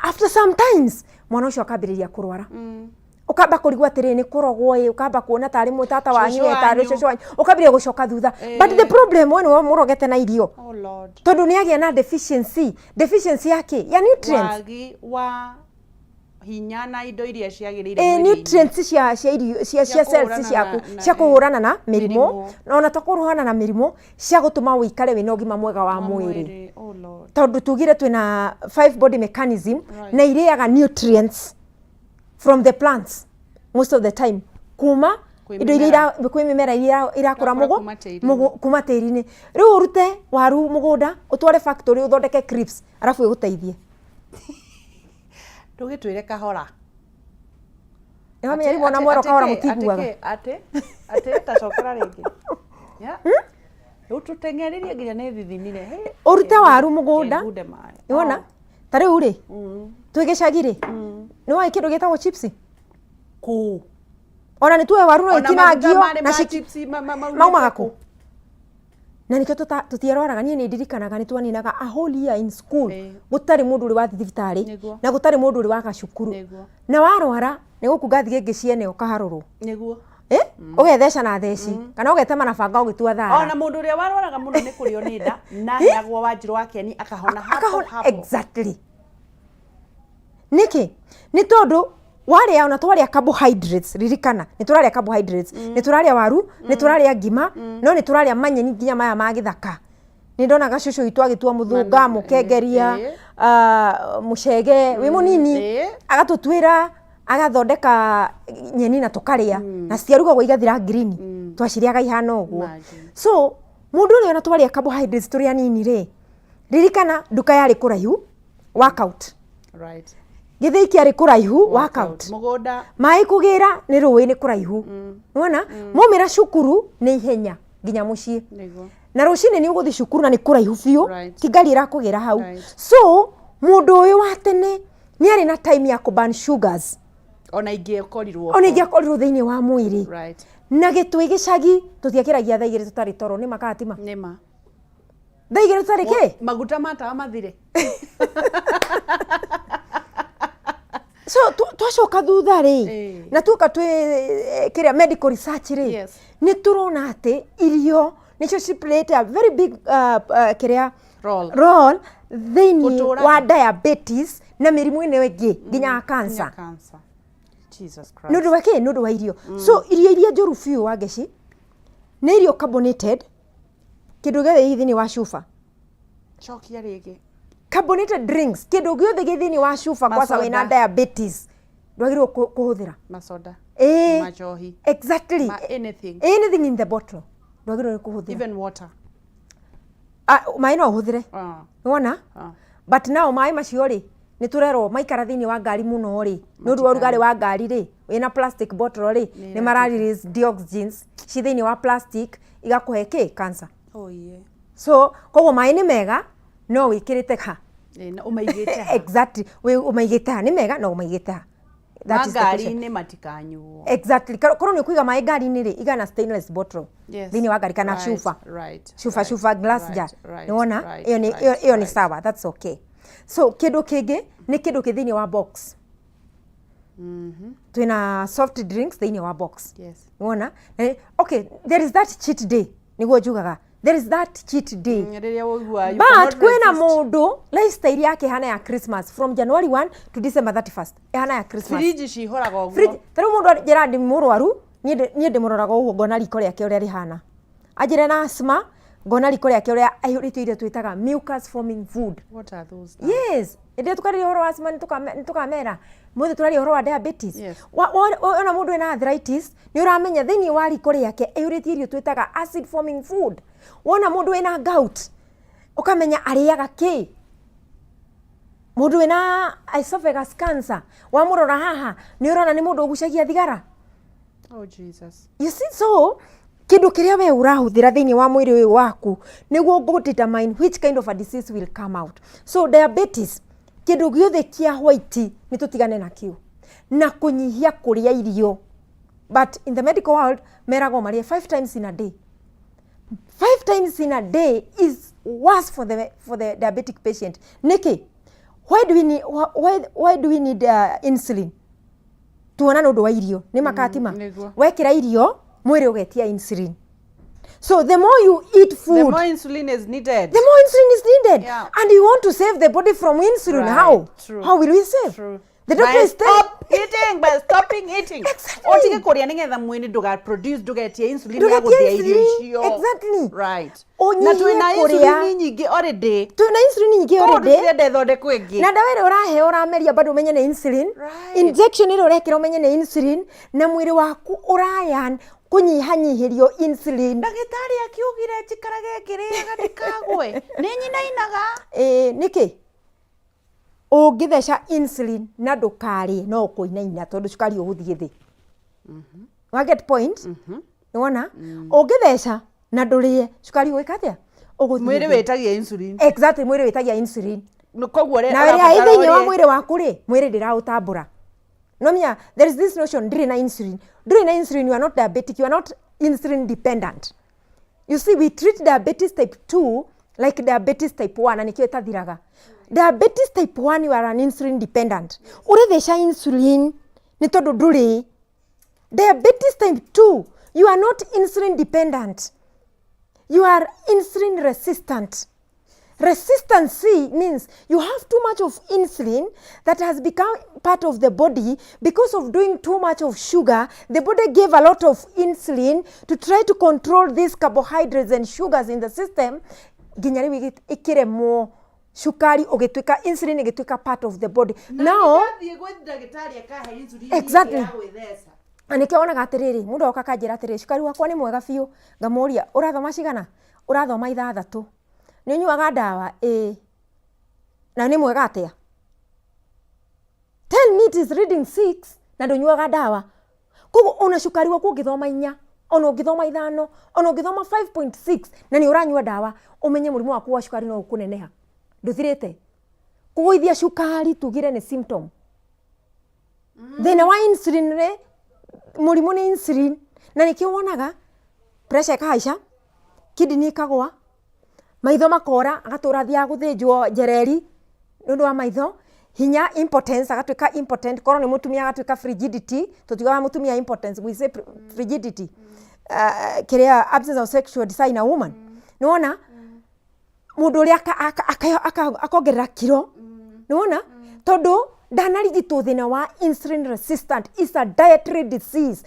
After sometimes mwana ũcio akambĩrĩria kũrwara, ũkamba kũrigwo atĩrĩrĩ, nĩ kũrogwo ĩ, ũkamba kuona tarĩ mũtata wanyu. Cũcũ ĩ tarĩ wanyu. Cũcũ wanyu, ũkambĩrĩria gũcoka thutha, but the problem we nĩwe mũrogete na irio. Oh Lord. Tondũ nĩ agĩa na deficiency ya kĩ? Ya nutrients. Wagi wa hinya na indo iria ciagĩrĩire ĩ mwĩrĩ-inĩ. Nutrients cia irio cia Cia cells kũhũrana ciaku cia kũhũrana na mĩrimũ, mĩrimũ. Na ona to kũhũrana na mĩrimũ, cia gũtũma ũikare wĩna ũgima mwega wa mwĩrĩ. Mwĩrĩ. Oh Lord. Tondũ tugire twĩna five body mechanism, na irĩaga nutrients from the plants most of the time, kuma Kwĩ indo iria mĩmera. kwĩ mĩmera iria irakũra Irakũra mũgũ kuma tĩri-inĩ. Kuma tĩri-inĩ. Rĩu ũrute waru mũgũnda ũtware factory ũthondeke crisps, arabu ĩgũteithie? Ndũgĩtwĩre kahora. Nĩwamenya rĩmwe ona mwero kahora mũtiguaga. Atĩ tacokera rĩngĩ. Yeah. Rĩu tũteng'eririe nginya nĩ thithinire. Hey, Ũrute waru mũgũnda. Ngunde maĩ. Nĩwona ta rĩu rĩ, twĩ gĩcagi rĩ, nĩwoĩ kĩndũ gĩtagwo chips? Kũ? Ona nĩ tuoe waru no Ona maguta itinangio marĩ na ma chips maumĩte maumaga kũ? Kũ? Na nĩkĩo tũtiarwaraga. Niĩ nĩ ndirikanaga nĩ twaninaga a whole year in school gũtarĩ mũndũ ũrĩ wathiĩ thibitarĩ, na gũtarĩ mũndũ ũrĩ waga cukuru. Na warwara nĩ gũkunga thigĩngĩ ciene ũkaharũrwo. Eh? Ũgetheca na theci kana ũgetema na banga ũgĩtua thara. Ona mũndũ ũrĩa warwaraga mũno nĩ kũrĩo nĩ nda na aheagwo Wanjirũ wa Keni akahona hapo Akahona. hapo. Exactly. Nĩkĩ? Nĩ tondũ warĩa, ona twarĩa carbohydrates, ririkana nĩ tũrarĩa carbohydrates, nĩ tũrarĩa waru, nĩ tũrarĩa ngima, no nĩ tũrarĩa manyeni nginya maya ma gĩthaka. Nĩ ndonaga cũcũ witũ agĩtua mũthũnga, mũkengeria, mũcege wĩ mũnini, agatũtuĩra, agathondeka nyeni na tũkarĩa, na citiarugagwo igathira green, twacirĩaga ihana ũguo. Imagine. So mũndũ ũrĩa ona twarĩa carbohydrates tũrĩ anini rĩ, ririkana nduka yarĩ kũraihu, workout. Gĩthĩi kĩarĩ kũraihu, workout. Mũgũnda. Maĩ kũgĩra nĩ rũĩ nĩ kũraihu. Nĩwona maumĩra cukuru nĩ ihenya nginya mũciĩ, na rũcinĩ nĩ ũgũthiĩ cukuru na nĩ kũraihu biũ, ti ngari ĩrakũgĩra hau. So mũndũ ũyũ wa tene nĩ arĩ na time ya kũ burn sugars. Ona ingĩkorirwo. Ona ingĩakorirwo thĩinĩ wa mwĩrĩ. Na gĩtwĩ gĩcagi tũtiakĩragia thaa 2 tũtarĩ toro, nĩ makatima. Nĩma. Thaa 2 tũtarĩ kĩ? Maguta ma tawa mathire. So twacoka thutha rĩ, na tuoka twĩ kĩrĩa medical research rĩ, nĩ tũrona atĩ irio nĩcio ci played a very big kĩrĩa Role. Role thĩinĩ Gũtũraga. wa diabetes na mĩrimũ ĩno ĩngĩ nginya ya cancer. Cancer. Jesus Christ. Nĩ ũndũ wa kĩ? Nĩ ũndũ wa irio. So irio iria njũru biũ, Wangeci, nĩ irio carbonated, kĩndũ gĩothe gĩ thĩinĩ wa cuba. Cokia rĩngĩ. Carbonated drinks, kĩndũ gĩothe gĩ thĩinĩ wa cuba, kwanza wĩna Masoda. diabetes ndwagĩrĩirwo kũhũthĩra. Masoda. Majohi. Exactly. Ma anything. Anything in the bottle ndwagĩrĩirwo nĩ kũhũthĩra. Even water. Ah, maĩ no ũhũthĩre. Nĩwona? Ah. But now maĩ macio rĩ, Nĩ tũrerwo maikara thĩinĩ wa ngari mũno rĩ, nĩ ũndũ wa ũrugarĩ wa ngari rĩ, wĩna plastic bottle rĩ, nĩ mara release dioxins ci thĩinĩ wa plastic igakũhe kĩ cancer. Oh, yeah. So koguo maĩ nĩ mega no wĩkĩrĩte ha? Eh, na ũmaigĩte ha? Exactly, ũmaigĩte ha? Nĩ mega no ũmaigĩte ha? That is the question. Ngari-inĩ matikanyuo. Exactly. Korwo nĩ ũkũiga maĩ ngari-inĩ rĩ, iga na stainless bottle thĩinĩ wa ngari kana cuba. Cuba, cuba glass jar. Nĩwona? Ĩyo nĩ ĩyo nĩ sawa, that's okay. So kĩndũ kĩngĩ nĩ kĩndũ kĩ thĩinĩ wa box. Twĩna soft drinks thĩinĩ wa box. Nĩwona? Okay, there is that cheat day, nĩguo njugaga. There is that cheat day. Rĩrĩa waigua you But cannot kwĩna resist. mũndũ lifestyle yake ĩhana ya Christmas from January 1 to December 31st, ĩhana ya Christmas. Fridge cihũraga ũguo. Fridge, ta rĩu mũndũ anjĩra ndĩ mũrwaru, niĩ ndĩmũroraga ũguo ngona riko rĩake ũrĩa rĩhana. Anjĩra na asthma, ngona riko rĩake ũrĩa aihũrĩtio irio twĩtaga mucus forming food. What are those? Yes, hĩndĩ ĩrĩa tũkarĩria ũhoro wa asthma nĩtũkamera. Mũthĩ tũraria ũhoro wa diabetes. Wona mũndũ ena arthritis, nĩ ũramenya thĩinĩ wa riko rĩake aihũrĩtie irio twĩtaga acid forming food. Wona mũndũ wĩna gout, ũkamenya arĩaga kĩ. Mũndũ wĩna esophagus cancer, wamũrora haha, nĩ ũrona nĩ mũndũ ũgucagia thigara. Oh, Jesus. You see, so kĩndũ kĩrĩa we ũrahũthĩra thĩinĩ wa mwĩrĩ ũyũ waku nĩguo ngũ determine which kind of a disease will come out. So diabetes, kĩndũ gĩothe kĩa white nĩ tũtigane nakĩo na kũnyihia kũrĩa irio. But in the medical world meragwo marĩe 5 times in a day. 5 times in a day is worse for the diabetic patient. Nĩkĩ? Why do we need, why, why do we need insulin? Tuona nĩ ũndũ wa irio nĩ makatima. Wekĩra irio mwĩrĩ ũgetia insulin. So the more you eat food, the more insulin is needed. The more insulin is needed. And you want to save the body from insulin. How? How will we save? The doctor By is telling stop eating, by stopping eating. Ũtige kũrĩa nĩgetha mwĩrĩ ndũga produce, ndũgetie insulin ya Ndũgetie gũthĩa irio insulin, icio. Right. Ũnyihie Na twĩna kũrĩa. insulin nyingĩ already. Twĩna insulin nyingĩ Koguo already. tũtirenda ĩthondekwo ĩngĩ. Na ndawa ĩrĩa ũraheo ũrameria bado ũmenye nĩ insulin. Injection ĩrĩa ũrekĩra ũmenye nĩ insulin, na mwĩrĩ waku ũrayan kũnyihanyihĩrio insulin. Ndagĩtarĩ akiugire njikarage ngĩrĩaga ndikagwe. Nĩ nyinainaga. Ĩĩ, nĩkĩ? Ũngĩtheca insulin na ndũkarĩe no ũkũinaina tondũ cukari ũgũthiĩ thĩ. Wa get point? Nĩwona? Ũngĩtheca na ndũrĩe cukari ũgwĩka atĩa? Ũgũthiĩ Mwĩrĩ thĩ. wĩtagia insulin. Exactly, mwĩrĩ wĩtagia insulin. Koguo Na ĩrĩa ĩ thĩinĩ wa mwĩrĩ waku rĩ, mwĩrĩ ndĩraũtambũra. No menya, there is this notion ndĩrĩ na insulin. Ndũrĩ na insulin, you are not diabetic, you are not insulin dependent. You see, we treat diabetes type 2 like diabetes type 1, na nĩkĩo ĩtathiraga. Diabetes type 1, you are an insulin dependent. Ũretheca insulin nĩ tondũ ndũrĩ. Diabetes type 2, you are not insulin dependent. You are insulin resistant. Resistance means you have too much of insulin that has become part of the body because of doing too much of sugar. The body gave a lot of insulin to try to control these carbohydrates and sugars in the system. Nginya rĩu ĩkĩremwo cukari ũgĩtuĩka insulin ĩgĩtuĩka part of the body. Now, Thiĩ gwĩ ndagĩtarĩ akahe insulin Exactly. ya gwĩtheca. Na nĩkĩo wonaga atĩrĩrĩ, mũndũ agoka akanjĩra atĩrĩrĩ, cukari wakwa nĩ mwega biũ. Ngamũria, ũrathoma cigana? Ũrathoma 6. Nĩ ũnyuaga ndawa? Ĩĩ. Na nĩ mwega atĩa? Tell me it is reading 6 na ndũnyuaga ndawa. Koguo ona cukari waku ũngĩthoma 4, ona ũngĩthoma 5, ona ũngĩthoma 5.6 na nĩ ũranyua ndawa, ũmenye mũrimũ waku wa cukari no ũkũneneha. Ndũthirĩte. Kũgũithia cukari tugire nĩ symptom. Thĩna wa insulin rĩ, mũrimũ nĩ insulin, na nĩkĩo wonaga pressure ĩkahaica, kidney ikagwa, maitho makora, agatũra athiaga gũthĩnjwo njereri nĩ ũndũ wa maitho, hinya impotence, agatuĩka impotent, korwo nĩ mũtumia agatuĩka frigidity, tũtiugaga mũtumia impotence, we say frigidity. Kĩrĩa absence of sexual desire in a woman. Nĩwona? Mũndũ ũrĩa akongerera kiro. Nĩwona? Tondũ ndanarigitwo thĩna wa insulin resistant is a dietary disease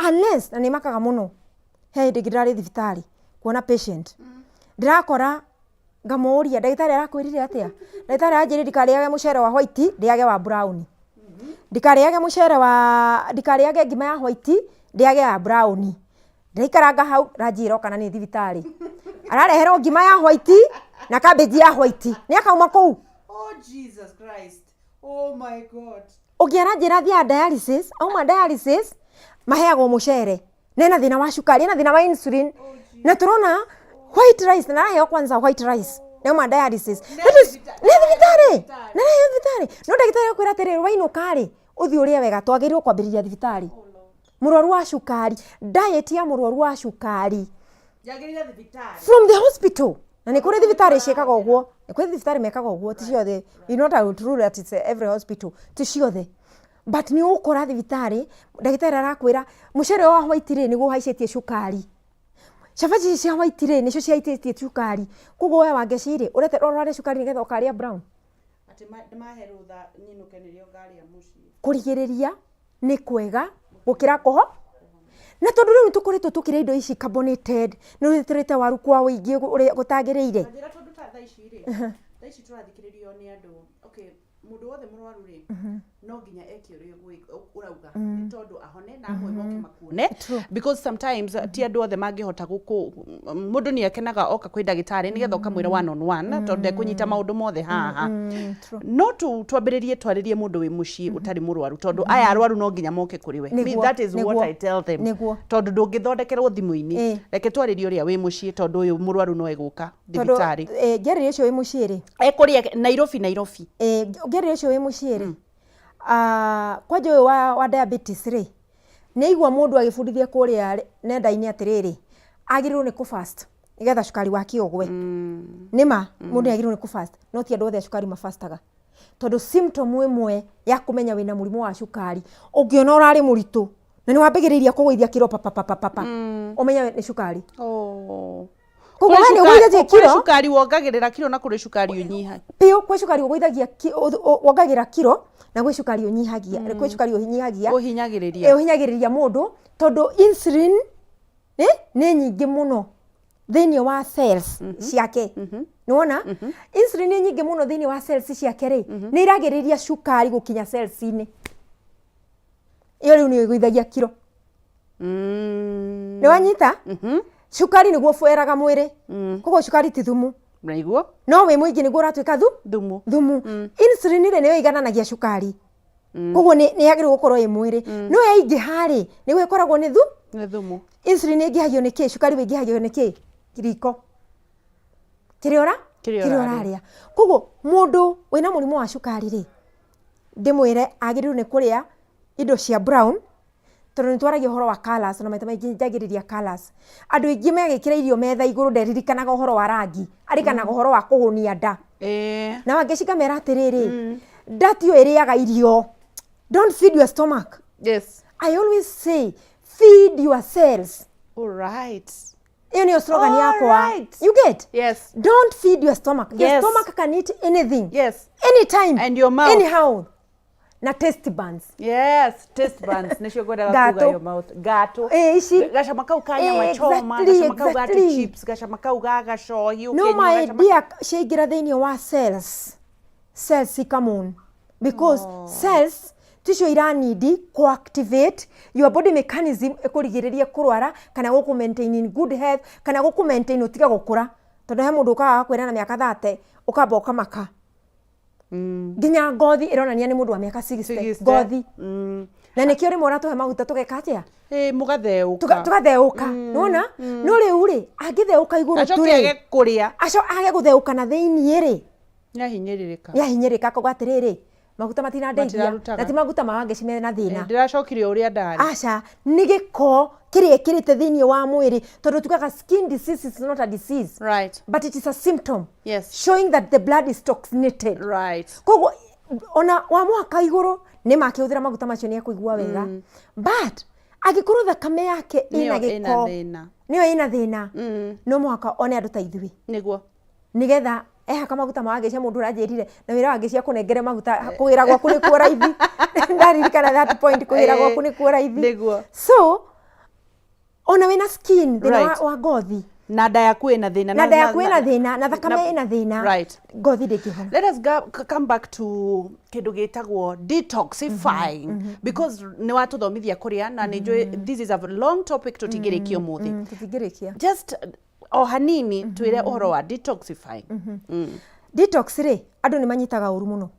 unless, na nĩ makaga mũno, he hĩndĩ ĩngĩ ndĩrarĩ thibitarĩ kuona patient, ndĩrakora ngamũria ndagĩtarĩ arakwĩrire atĩa? Ndagĩtarĩ aranjĩrire ndikarĩage mũcere wa white, ndĩage wa brown. Ndikarĩage mũcere wa, ndikarĩage ngima ya white, ndĩage ya brown. Ndĩraikaranga hau, aranjĩra oka na nĩ thibitarĩ. Arareherwo ngima ya white na cabbage ya white. Nĩ akauma kũu. Oh Jesus Christ. Oh my God. Ũngĩ aranjĩra athiaga dialysis, auma dialysis maheagwo mũcere na ena thĩna wa cukari, ena thĩna wa insulin na tũrona white rice na araheo kwanza white rice na auma dialysis. That is nĩ thibitarĩ, na araheo thibitarĩ. No ndagĩtarĩ akwĩra atĩrĩrĩ, wainũka rĩ, ũthiĩ ũrĩe wega, twagĩrĩirwo kwambĩrĩria thibitarĩ. Mũrwaru wa cukari, diet ya mũrwaru wa cukari Yagĩrĩire thibitarĩ. from the hospital na nĩ kũrĩ thibitarĩ ciĩkaga ũguo, nĩ kũrĩ thibitarĩ mekaga ũguo, ti ciothe, you not a rule that it's every hospital, ti ciothe, but nĩ ũgũkora thibitarĩ ndagĩtarĩ arakwĩra mũcere wa white rĩ nĩguo ũhaicĩtie cukari, cabaci ici cia white rĩ nĩcio cihaicĩtie cukari, koguo we Wangeci rĩ ũreterwo ũrware cukari nĩgetha ũkarĩa brown. Atĩ mahe rũtha nyinũke nĩrĩo ngarĩa mũciĩ. Kũrigĩrĩria nĩ kwega gũkĩra kũho na tondũ rĩu tũkoretwo tũkĩrĩa indo ici carbonated, nĩ tũrĩte waru kwa ũingĩ ũrĩa gũtagĩrĩire. Ta njĩra tondũ ta thaa ici rĩ, thaa ici tũrathikĩrĩrio nĩ andũ, okay, mũndũ wothe mũrwaru rĩ, no nginya eke ũrĩa ũrauga nĩ tondũ ahone na amwe moke makuone. Because sometimes ti andũ othe mangĩhota gũkũ, mũndũ nĩ akenaga oka kwĩ ndagĩtarĩ nĩgetha ũkamwĩra one on one tondũ ndekũnyita maũndũ mothe haha. No twambĩrĩrie twarĩrie mũndũ wĩ mũciĩ ũtarĩ mũrwaru tondũ aya arwaru no nginya moke kũrĩ we. Me, that is what I tell them. Tondũ ndũngĩthondekerwo thimũ-inĩ. Reke twarĩrie ũrĩa wĩ mũciĩ tondũ ũyũ mũrwaru no egũka thibitarĩ. Ngĩarĩria ũcio wĩ mũciĩ rĩ, Ekũrĩa Nairobi, Nairobi. Ngĩarĩria ũcio wĩ mũciĩ rĩ, kwanja ũyũ wa diabetes rĩ, nĩ aigua mũndũ agĩbundithia kũrĩa nenda-inĩ atĩrĩrĩ, agĩrĩirwo nĩ kũ fast nĩgetha cukari wake ũgwe. Nĩ ma mũndũ nĩ agĩrĩirwo nĩ kũ fast, no ti andũ othe a cukari mabastaga. Tondũ symptom ĩmwe ya kũmenya wĩna mũrimũ wa cukari, ũngĩona ũrarĩ mũritũ na nĩ wambĩgĩrĩiria kũgũithia kiro papapapapa, ũmenye nĩ cukari. Koguo we nĩ ũgũithĩtie Kũrĩ kiro cukari wongagĩrĩra kiro na kũrĩ cukari ũnyihagia. Biũ, kwĩ cukari ũgũithagia wongagĩrĩra kiro na gwĩ cukari ũnyihagia, kwĩ cukari ũnyihagia. Ũhinyagĩrĩria. Ũhinyagĩrĩria mũndũ tondũ insulin nĩ nyingĩ mũno thĩinĩ wa cells ciake. Nĩwona? Insulin nĩ nyingĩ mũno thĩinĩ wa cells ciake rĩ, nĩ iragĩrĩria cukari gũkinya cells-inĩ. Ĩyo rĩu nĩyo ĩgũithagia kiro. Nĩ wanyita? Cukari nĩguo ũbueraga mwĩrĩ. Koguo cukari ti thumu. Naiguo. No wĩ mũingĩ nĩguo ũratuĩka thumu. Thumu. Insulin rĩ nĩyo ĩigananagia cukari. Koguo nĩ yagĩrĩirwo gũkorwo ĩ mwĩrĩ. No yaingĩha rĩ, nĩguo ĩkoragwo nĩ Nĩ thumu. Insulin ĩingĩhagio nĩ kĩ? Cukari wĩingĩhagio nĩ kĩ? Riko. Kĩrĩa ũra? Kĩrĩa Kĩrĩa ũrarĩa. Koguo mũndũ wĩna mũrimũ wa cukari rĩ, ndĩmwĩre agĩrĩirwo nĩ kũrĩa indo cia brown, tondũ nĩ twaragia ũhoro wa colours na maita maingĩ njagĩrĩria colours. Andũ aingĩ magĩkĩra irio metha igũrũ nderirikanaga ũhoro wa rangi, aririkanaga ũhoro wa kũhũnia nda. Na Wangeci ngamera atĩrĩrĩ, nda tiyo ĩrĩaga irio. Don't feed your stomach. Yes. I always say, feed your cells. All right. Ĩyo nĩyo slogan yakwa. Alright. You get? Yes. Don't feed your stomach. Your Yes. stomach can eat anything. Yes. Anytime. And your mouth. Anyhow. Na taste buds. Yes, taste buds nĩcio ngwendaga kuga Gatũ. your mouth. Gatũ. Ici. Gacama kau ka nyama choma, gacama kau ga chips, gacama kau ga gacohi No ũkĩnyua my gacama. dear, ciaingĩra thĩinĩ wa cells. Cells come on. Because cells ticio iranidi ku-activate your body mechanism ĩkũrigĩrĩrie kũrwara kana gũkũ maintain in good health kana gũkũ maintain ũtige gũkũra. Tondũ he mũndũ ũkaga agakwĩra na mĩaka 30 ũkamba ũkamaka. Nginya ngothi ĩronania nĩ mũndũ wa mĩaka 60 ngothi. Na nĩkĩo rĩmwe ũratũhe maguta tũgeka atĩa? Mũgatheũka. Tũgatheũka. Nĩwona? No rĩu rĩ, angĩtheũka igũrũ tu Acoke rĩ, age kũrĩa. Age gũtheũka na thĩiniĩ rĩ, Nĩahinyĩrĩrĩka. Nĩahinyĩrĩrĩka akauga atĩrĩrĩ, maguta matinandeithia Matirarutaga. na ti maguta ma Wangeci mena thĩna. Ndĩracokire o ũrĩa ndarĩ. Aca, nĩ gĩko kĩrĩa ĩkĩrĩte thĩinĩ wa mwĩrĩ tondũ tugaga skin disease is not a disease. Right. But it is a symptom. Yes. Showing that the blood is toxinated. Right. Koguo ona wa mwaka igũrũ nĩ makĩhũthĩra maguta macio nĩ ekũigua wega. But angĩkorwo thakame yake ĩna Nĩyo ĩna gĩko, thĩna. nĩyo ĩna thĩna, no mũhaka one andũ ta ithuĩ. Nĩguo. Nĩgetha ehaka maguta ma Wangeci, mũndũ ũranjĩrire na wĩra Wangeci akũnengere maguta kũgĩra gwaku nĩkuo raithi. Ndaririkana that point, kũgĩra gwaku nĩkuo raithi. Nĩguo. So ona wĩna skin thĩna Right. wa ngothi, na nda yaku ĩna thĩna, na nda yaku ĩna thĩna, na thakame ĩna thĩna, Right. ngothi ndĩngĩhona. Let us go, come back to kĩndũ gĩtagwo detoxifying because nĩ watũthomithia kũrĩa na nĩ njũĩ this is a long topic tũtingĩrĩkia ũmũthĩ. Tũtingĩrĩkia. Just o hanini twĩre ũhoro wa detoxifying. Detox rĩ, andũ nĩ manyitaga ũru mũno.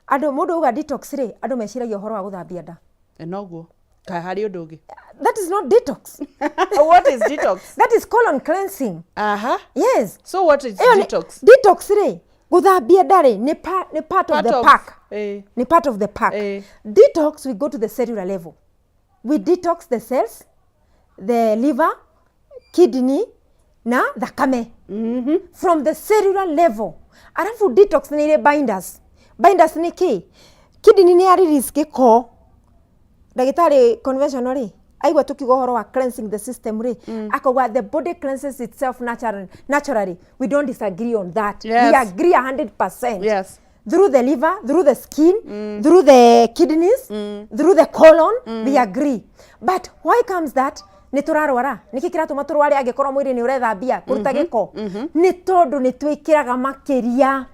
Andũ mũndũ auga detox rĩ, andũ meciragia ũhoro wa gũthambia nda. Noguo kaĩ harĩ ũndũ ũngĩ? That is not detox. What is detox? That is colon cleansing. Aha. Yes. So what is Ĩyo detox? Detox rĩ, gũthambia nda rĩ, nĩ part of Part the of- pack. Eh. Nĩ part of the pack. Eh. Detox, we go to the cellular level. We detox the cells, the liver, kidney na thakame from the cellular level. Arabu detox nĩ irĩ binders. Binders nĩ kĩ? Kidney nĩ ya release gĩko. Ndagĩtarĩ conventional rĩ, aigua tũkiuga ũhoro wa cleansing the system rĩ, akauga the body cleanses itself naturally, naturally. We don't disagree on that. We agree 100%. Through the liver, through the skin, through the kidneys, through the colon, we agree. But why comes that nĩ tũrarwara? Nĩkĩ kĩratũma tũrware angĩkorwo mwĩrĩ nĩ ũrethambia kũruta gĩko? Nĩ tondũ nĩ twĩkĩraga makĩria.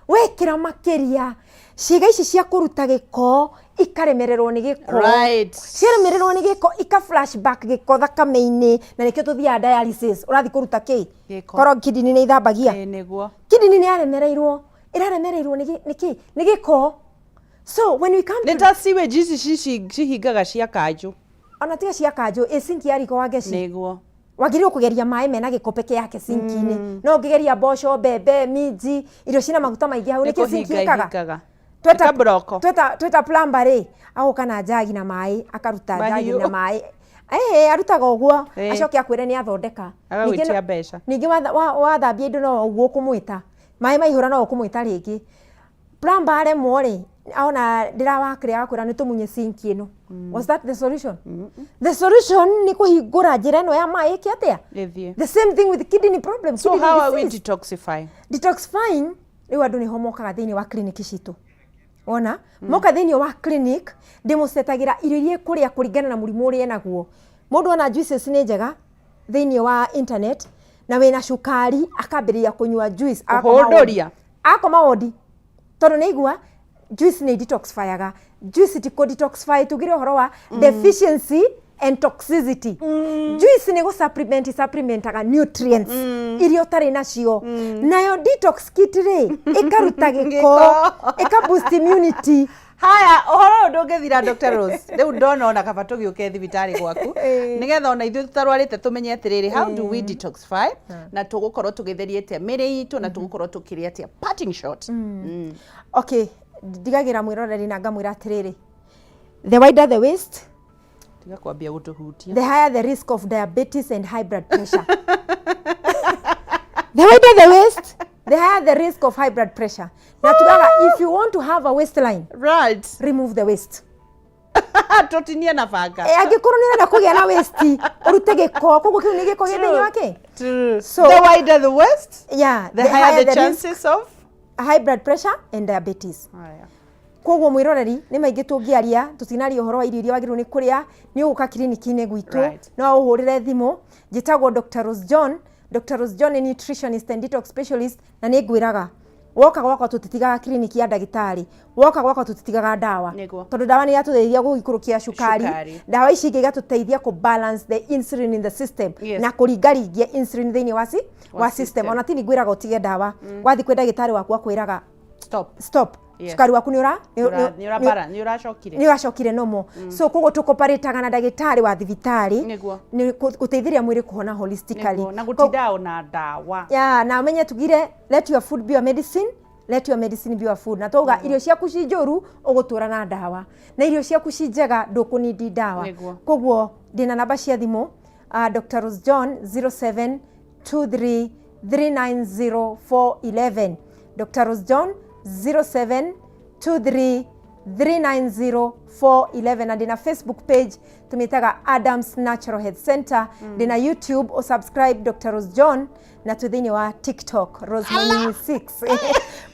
Wekĩra makĩria, ciĩga ici cia kũruta gĩko ikaremererwo nĩ gĩko. Ciaremererwo nĩ gĩko, ika flashback gĩko thakame-inĩ, na nĩkĩo tũthiaga dialysis. Ũrathiĩ kũruta kĩ? Gĩko. Korwo kidney nĩ ithambagia. Ĩĩ, nĩguo. Kidney nĩ yaremereirwo, ĩraremereirwo nĩ kĩ? Nĩ gĩko. So when we come Nĩ to ta sewage ici cihingaga cia kanjũ. Ona tiga cia kanjũ, ĩ sinki ya riko wa ngeci. Nĩguo. Wagĩrĩirwo kũgeria maĩ mena gĩko peke yake sinki-inĩ. No ũngĩgeria mboco, mbembe, minji, irio ciĩna maguta maingĩ hau, Nĩ nĩkĩ sinki kũhinga ĩkaga? ihingaga. Tweta Ĩkabroko. Tweta plumber rĩ, agoka na njagi na maĩ, akaruta njagi Mahiũ. na maĩ. Arutaga ũguo, acoke akwĩre nĩ athondeka. Agagwĩtia mbeca. Ningĩ wathambia indo no ũguo ũkũmwĩta. Maĩ maihũra no ũkũmwĩta rĩngĩ. Plumber aremwo rĩ, ona ndĩrawakĩrĩ agakwĩra nĩ tũmunye sinki ĩno. Was that the solution? The solution nĩ kũhingũra njĩra ĩno ya maĩ ĩke atĩa? Ĩthiĩ. The same thing with kidney problem. So kidney how are we disease. detoxifying? Detoxifying, rĩu andũ nĩho mokaga thĩinĩ wa clinic citũ. Wona? Moka thĩinĩ wa clinic, ndĩmũcetagĩra irio iria ekũrĩa kũringana na mũrimũ ũrĩa enaguo. Mũndũ ona juices nĩ njega thĩinĩ wa internet, na wĩna cukari akambĩrĩria kũnyua juice. Agakoma wodi. Kũhũndũria. Akoma wodi. Tondũ nĩ aigua juice nĩ detoxifyaga. Juice ti kũ detoxify, tugire ũhoro wa deficiency and toxicity. Juice nĩ gũ supplement, supplementaga nutrients iria ũtarĩ nacio. Nayo detox kit rĩ, ĩkaruta gĩko, ĩka boost immunity. Haya, ũhoro ũyũ ndũngĩthira, Dr. Rose. Rĩu ndona ona kaba tũgĩũke thibitarĩ gwaku nĩgetha ona ithuĩ tũtarwarĩte tũmenye atĩrĩrĩ, how do we detoxify, na tũgũkorwo tũgĩtheria atĩa mĩrĩ itũ, na tũgũkorwo tũkĩrĩa atĩa. Parting shot. Okay, ndigagĩra mwĩroreri na ngamwĩra atĩrĩrĩ, the wider the waist, Tiga kwambia gũtũhutia. the higher the risk of diabetes and high blood pressure. The wider the waist, the higher the risk of high blood pressure. Na tugaga, if you want to have a waistline, remove the waist. Tũtinie na banga. Angĩkorwo nĩ ũrenda kũgĩa na waist, ũrute gĩko, koguo kĩu nĩ gĩko gĩ thĩinĩ wake. So, the wider the waist, yeah, the higher the risk chances of high blood pressure and diabetes. Koguo mwĩroreri, nĩ maingĩ tũngĩaria, tũtinaria ũhoro wa irio iria wagĩrĩirwo nĩ kũrĩa. Nĩ ũgũka kiriniki-inĩ gwitũ, no ũhũrĩre thimũ. Njĩtagwo Dr. Rose John. Dr. Rose John nĩ nutritionist and detox specialist, na nĩ ngwĩraga woka gwakwa tũtitigaga kiriniki ya ndagĩtarĩ, woka gwakwa tũtitigaga ndawa. Tondũ ndawa nĩ iratũteithia gũikũrũkia cukari. Cukari. Ndawa ici ingĩ igatũteithia kũ balance the insulin in the system na kũringaringia insulin thĩinĩ wa system. System. Ona tini ngwĩraga ũtige ndawa. Wathiĩ kwĩ ndagĩtarĩ waku akwĩraga stop. Stop. Cukari waku nĩ ũra Nĩ ũrabara, nĩ ũracokire. Nĩ ũracokire normal. So koguo tũkoparĩtaga na ndagĩtarĩ wa thibitarĩ nĩ gũteithĩrĩria mwĩrĩ kũhona holistically. Nĩguo, na gũtinda ona ndawa. Yeah, na ũmenye tugire, let your food be your medicine, let your medicine be your food. Na twauga irio ciaku ci njũru, ũgũtũra na ndawa, na irio ciaku ci njega, ndũkũnindi ndawa. Koguo ndĩna namba cia thimũ, Dr. Rose John 0723 390 411, Dr. Rose John 0723 390 411, na ndĩna Facebook page tũmĩtaga Adams Natural Health Center. Ndĩna YouTube, o subscribe Dr. Rose John, na twĩ thĩinĩ wa TikTok Rose Munyinyi 6.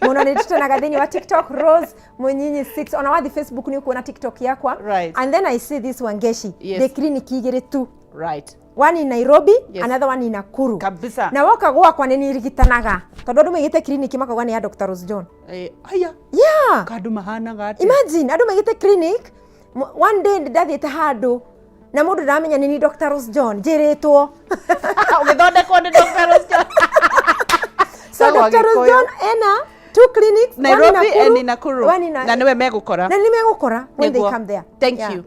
Mũno nĩ tũtonaga thĩinĩ wa TikTok Rose Munyinyi 6. Ona wathi Facebook nĩ ũkuona TikTok yakwa. And then I see this Wangeshi. Ndĩ kiriniki igĩrĩ tu. One in Nairobi, another one in Nakuru. Kabisa. Na woka gwakwa nĩ nirigitanaga tondũ andũ maigĩte kiriniki makauga nĩ ya Dr. Rose John. Haya. Yeah. Kandũ mahanaga atĩa? Imagine andũ maigĩte clinic. One day ndathiĩte handũ na mũndũ ndaramenya nĩ ni Dr. Rose John njĩrĩtwo. Ũgĩthondekwo nĩ Dr. Rose John. So Tagwa Dr. Rose Gĩkũyũ. John ena Two clinics, one in Nairobi and in Nakuru. One in Na nĩwe megũkora. Na nĩ megũkora when they Nĩguo. come there. Thank you.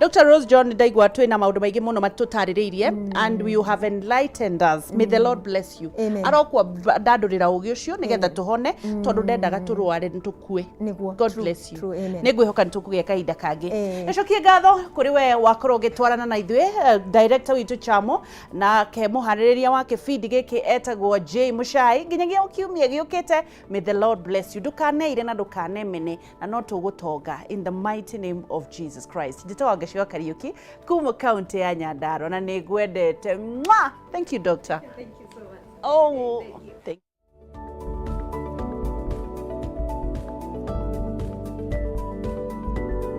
Dr. Rose John, ndaigua twĩ na maũndũ maingĩ mũno matũtarĩrĩirie and you have enlightened us. May the Lord bless you. Amen. Arokwa ndandũrĩra ũgĩ ũcio nĩgetha tũhone, tondũ ndendaga tũrware nĩ tũkue. God bless you. Amen. Nĩ ngwĩhoka nĩ tũkũgĩa kahinda kangĩ. Nĩcokie ngatho kũrĩ we wakorwo ũgĩtwarana na ithuĩ, director witũ Chamo, nake mũharĩrĩria wa kĩbindi gĩkĩ etagwo J Muchai. Nginyagia kiumia gĩũkĩte, may the Lord bless you. Ndũkaneire na ndũkanemene, na no tũgũtonga in the mighty name of Jesus Christ. Njĩtagwo Ngeci wa Kariũki kuma kaunti ya Nyandarua, na nĩ ngwendete. Mwah! Thank you, doctor. Thank you so much. Oh.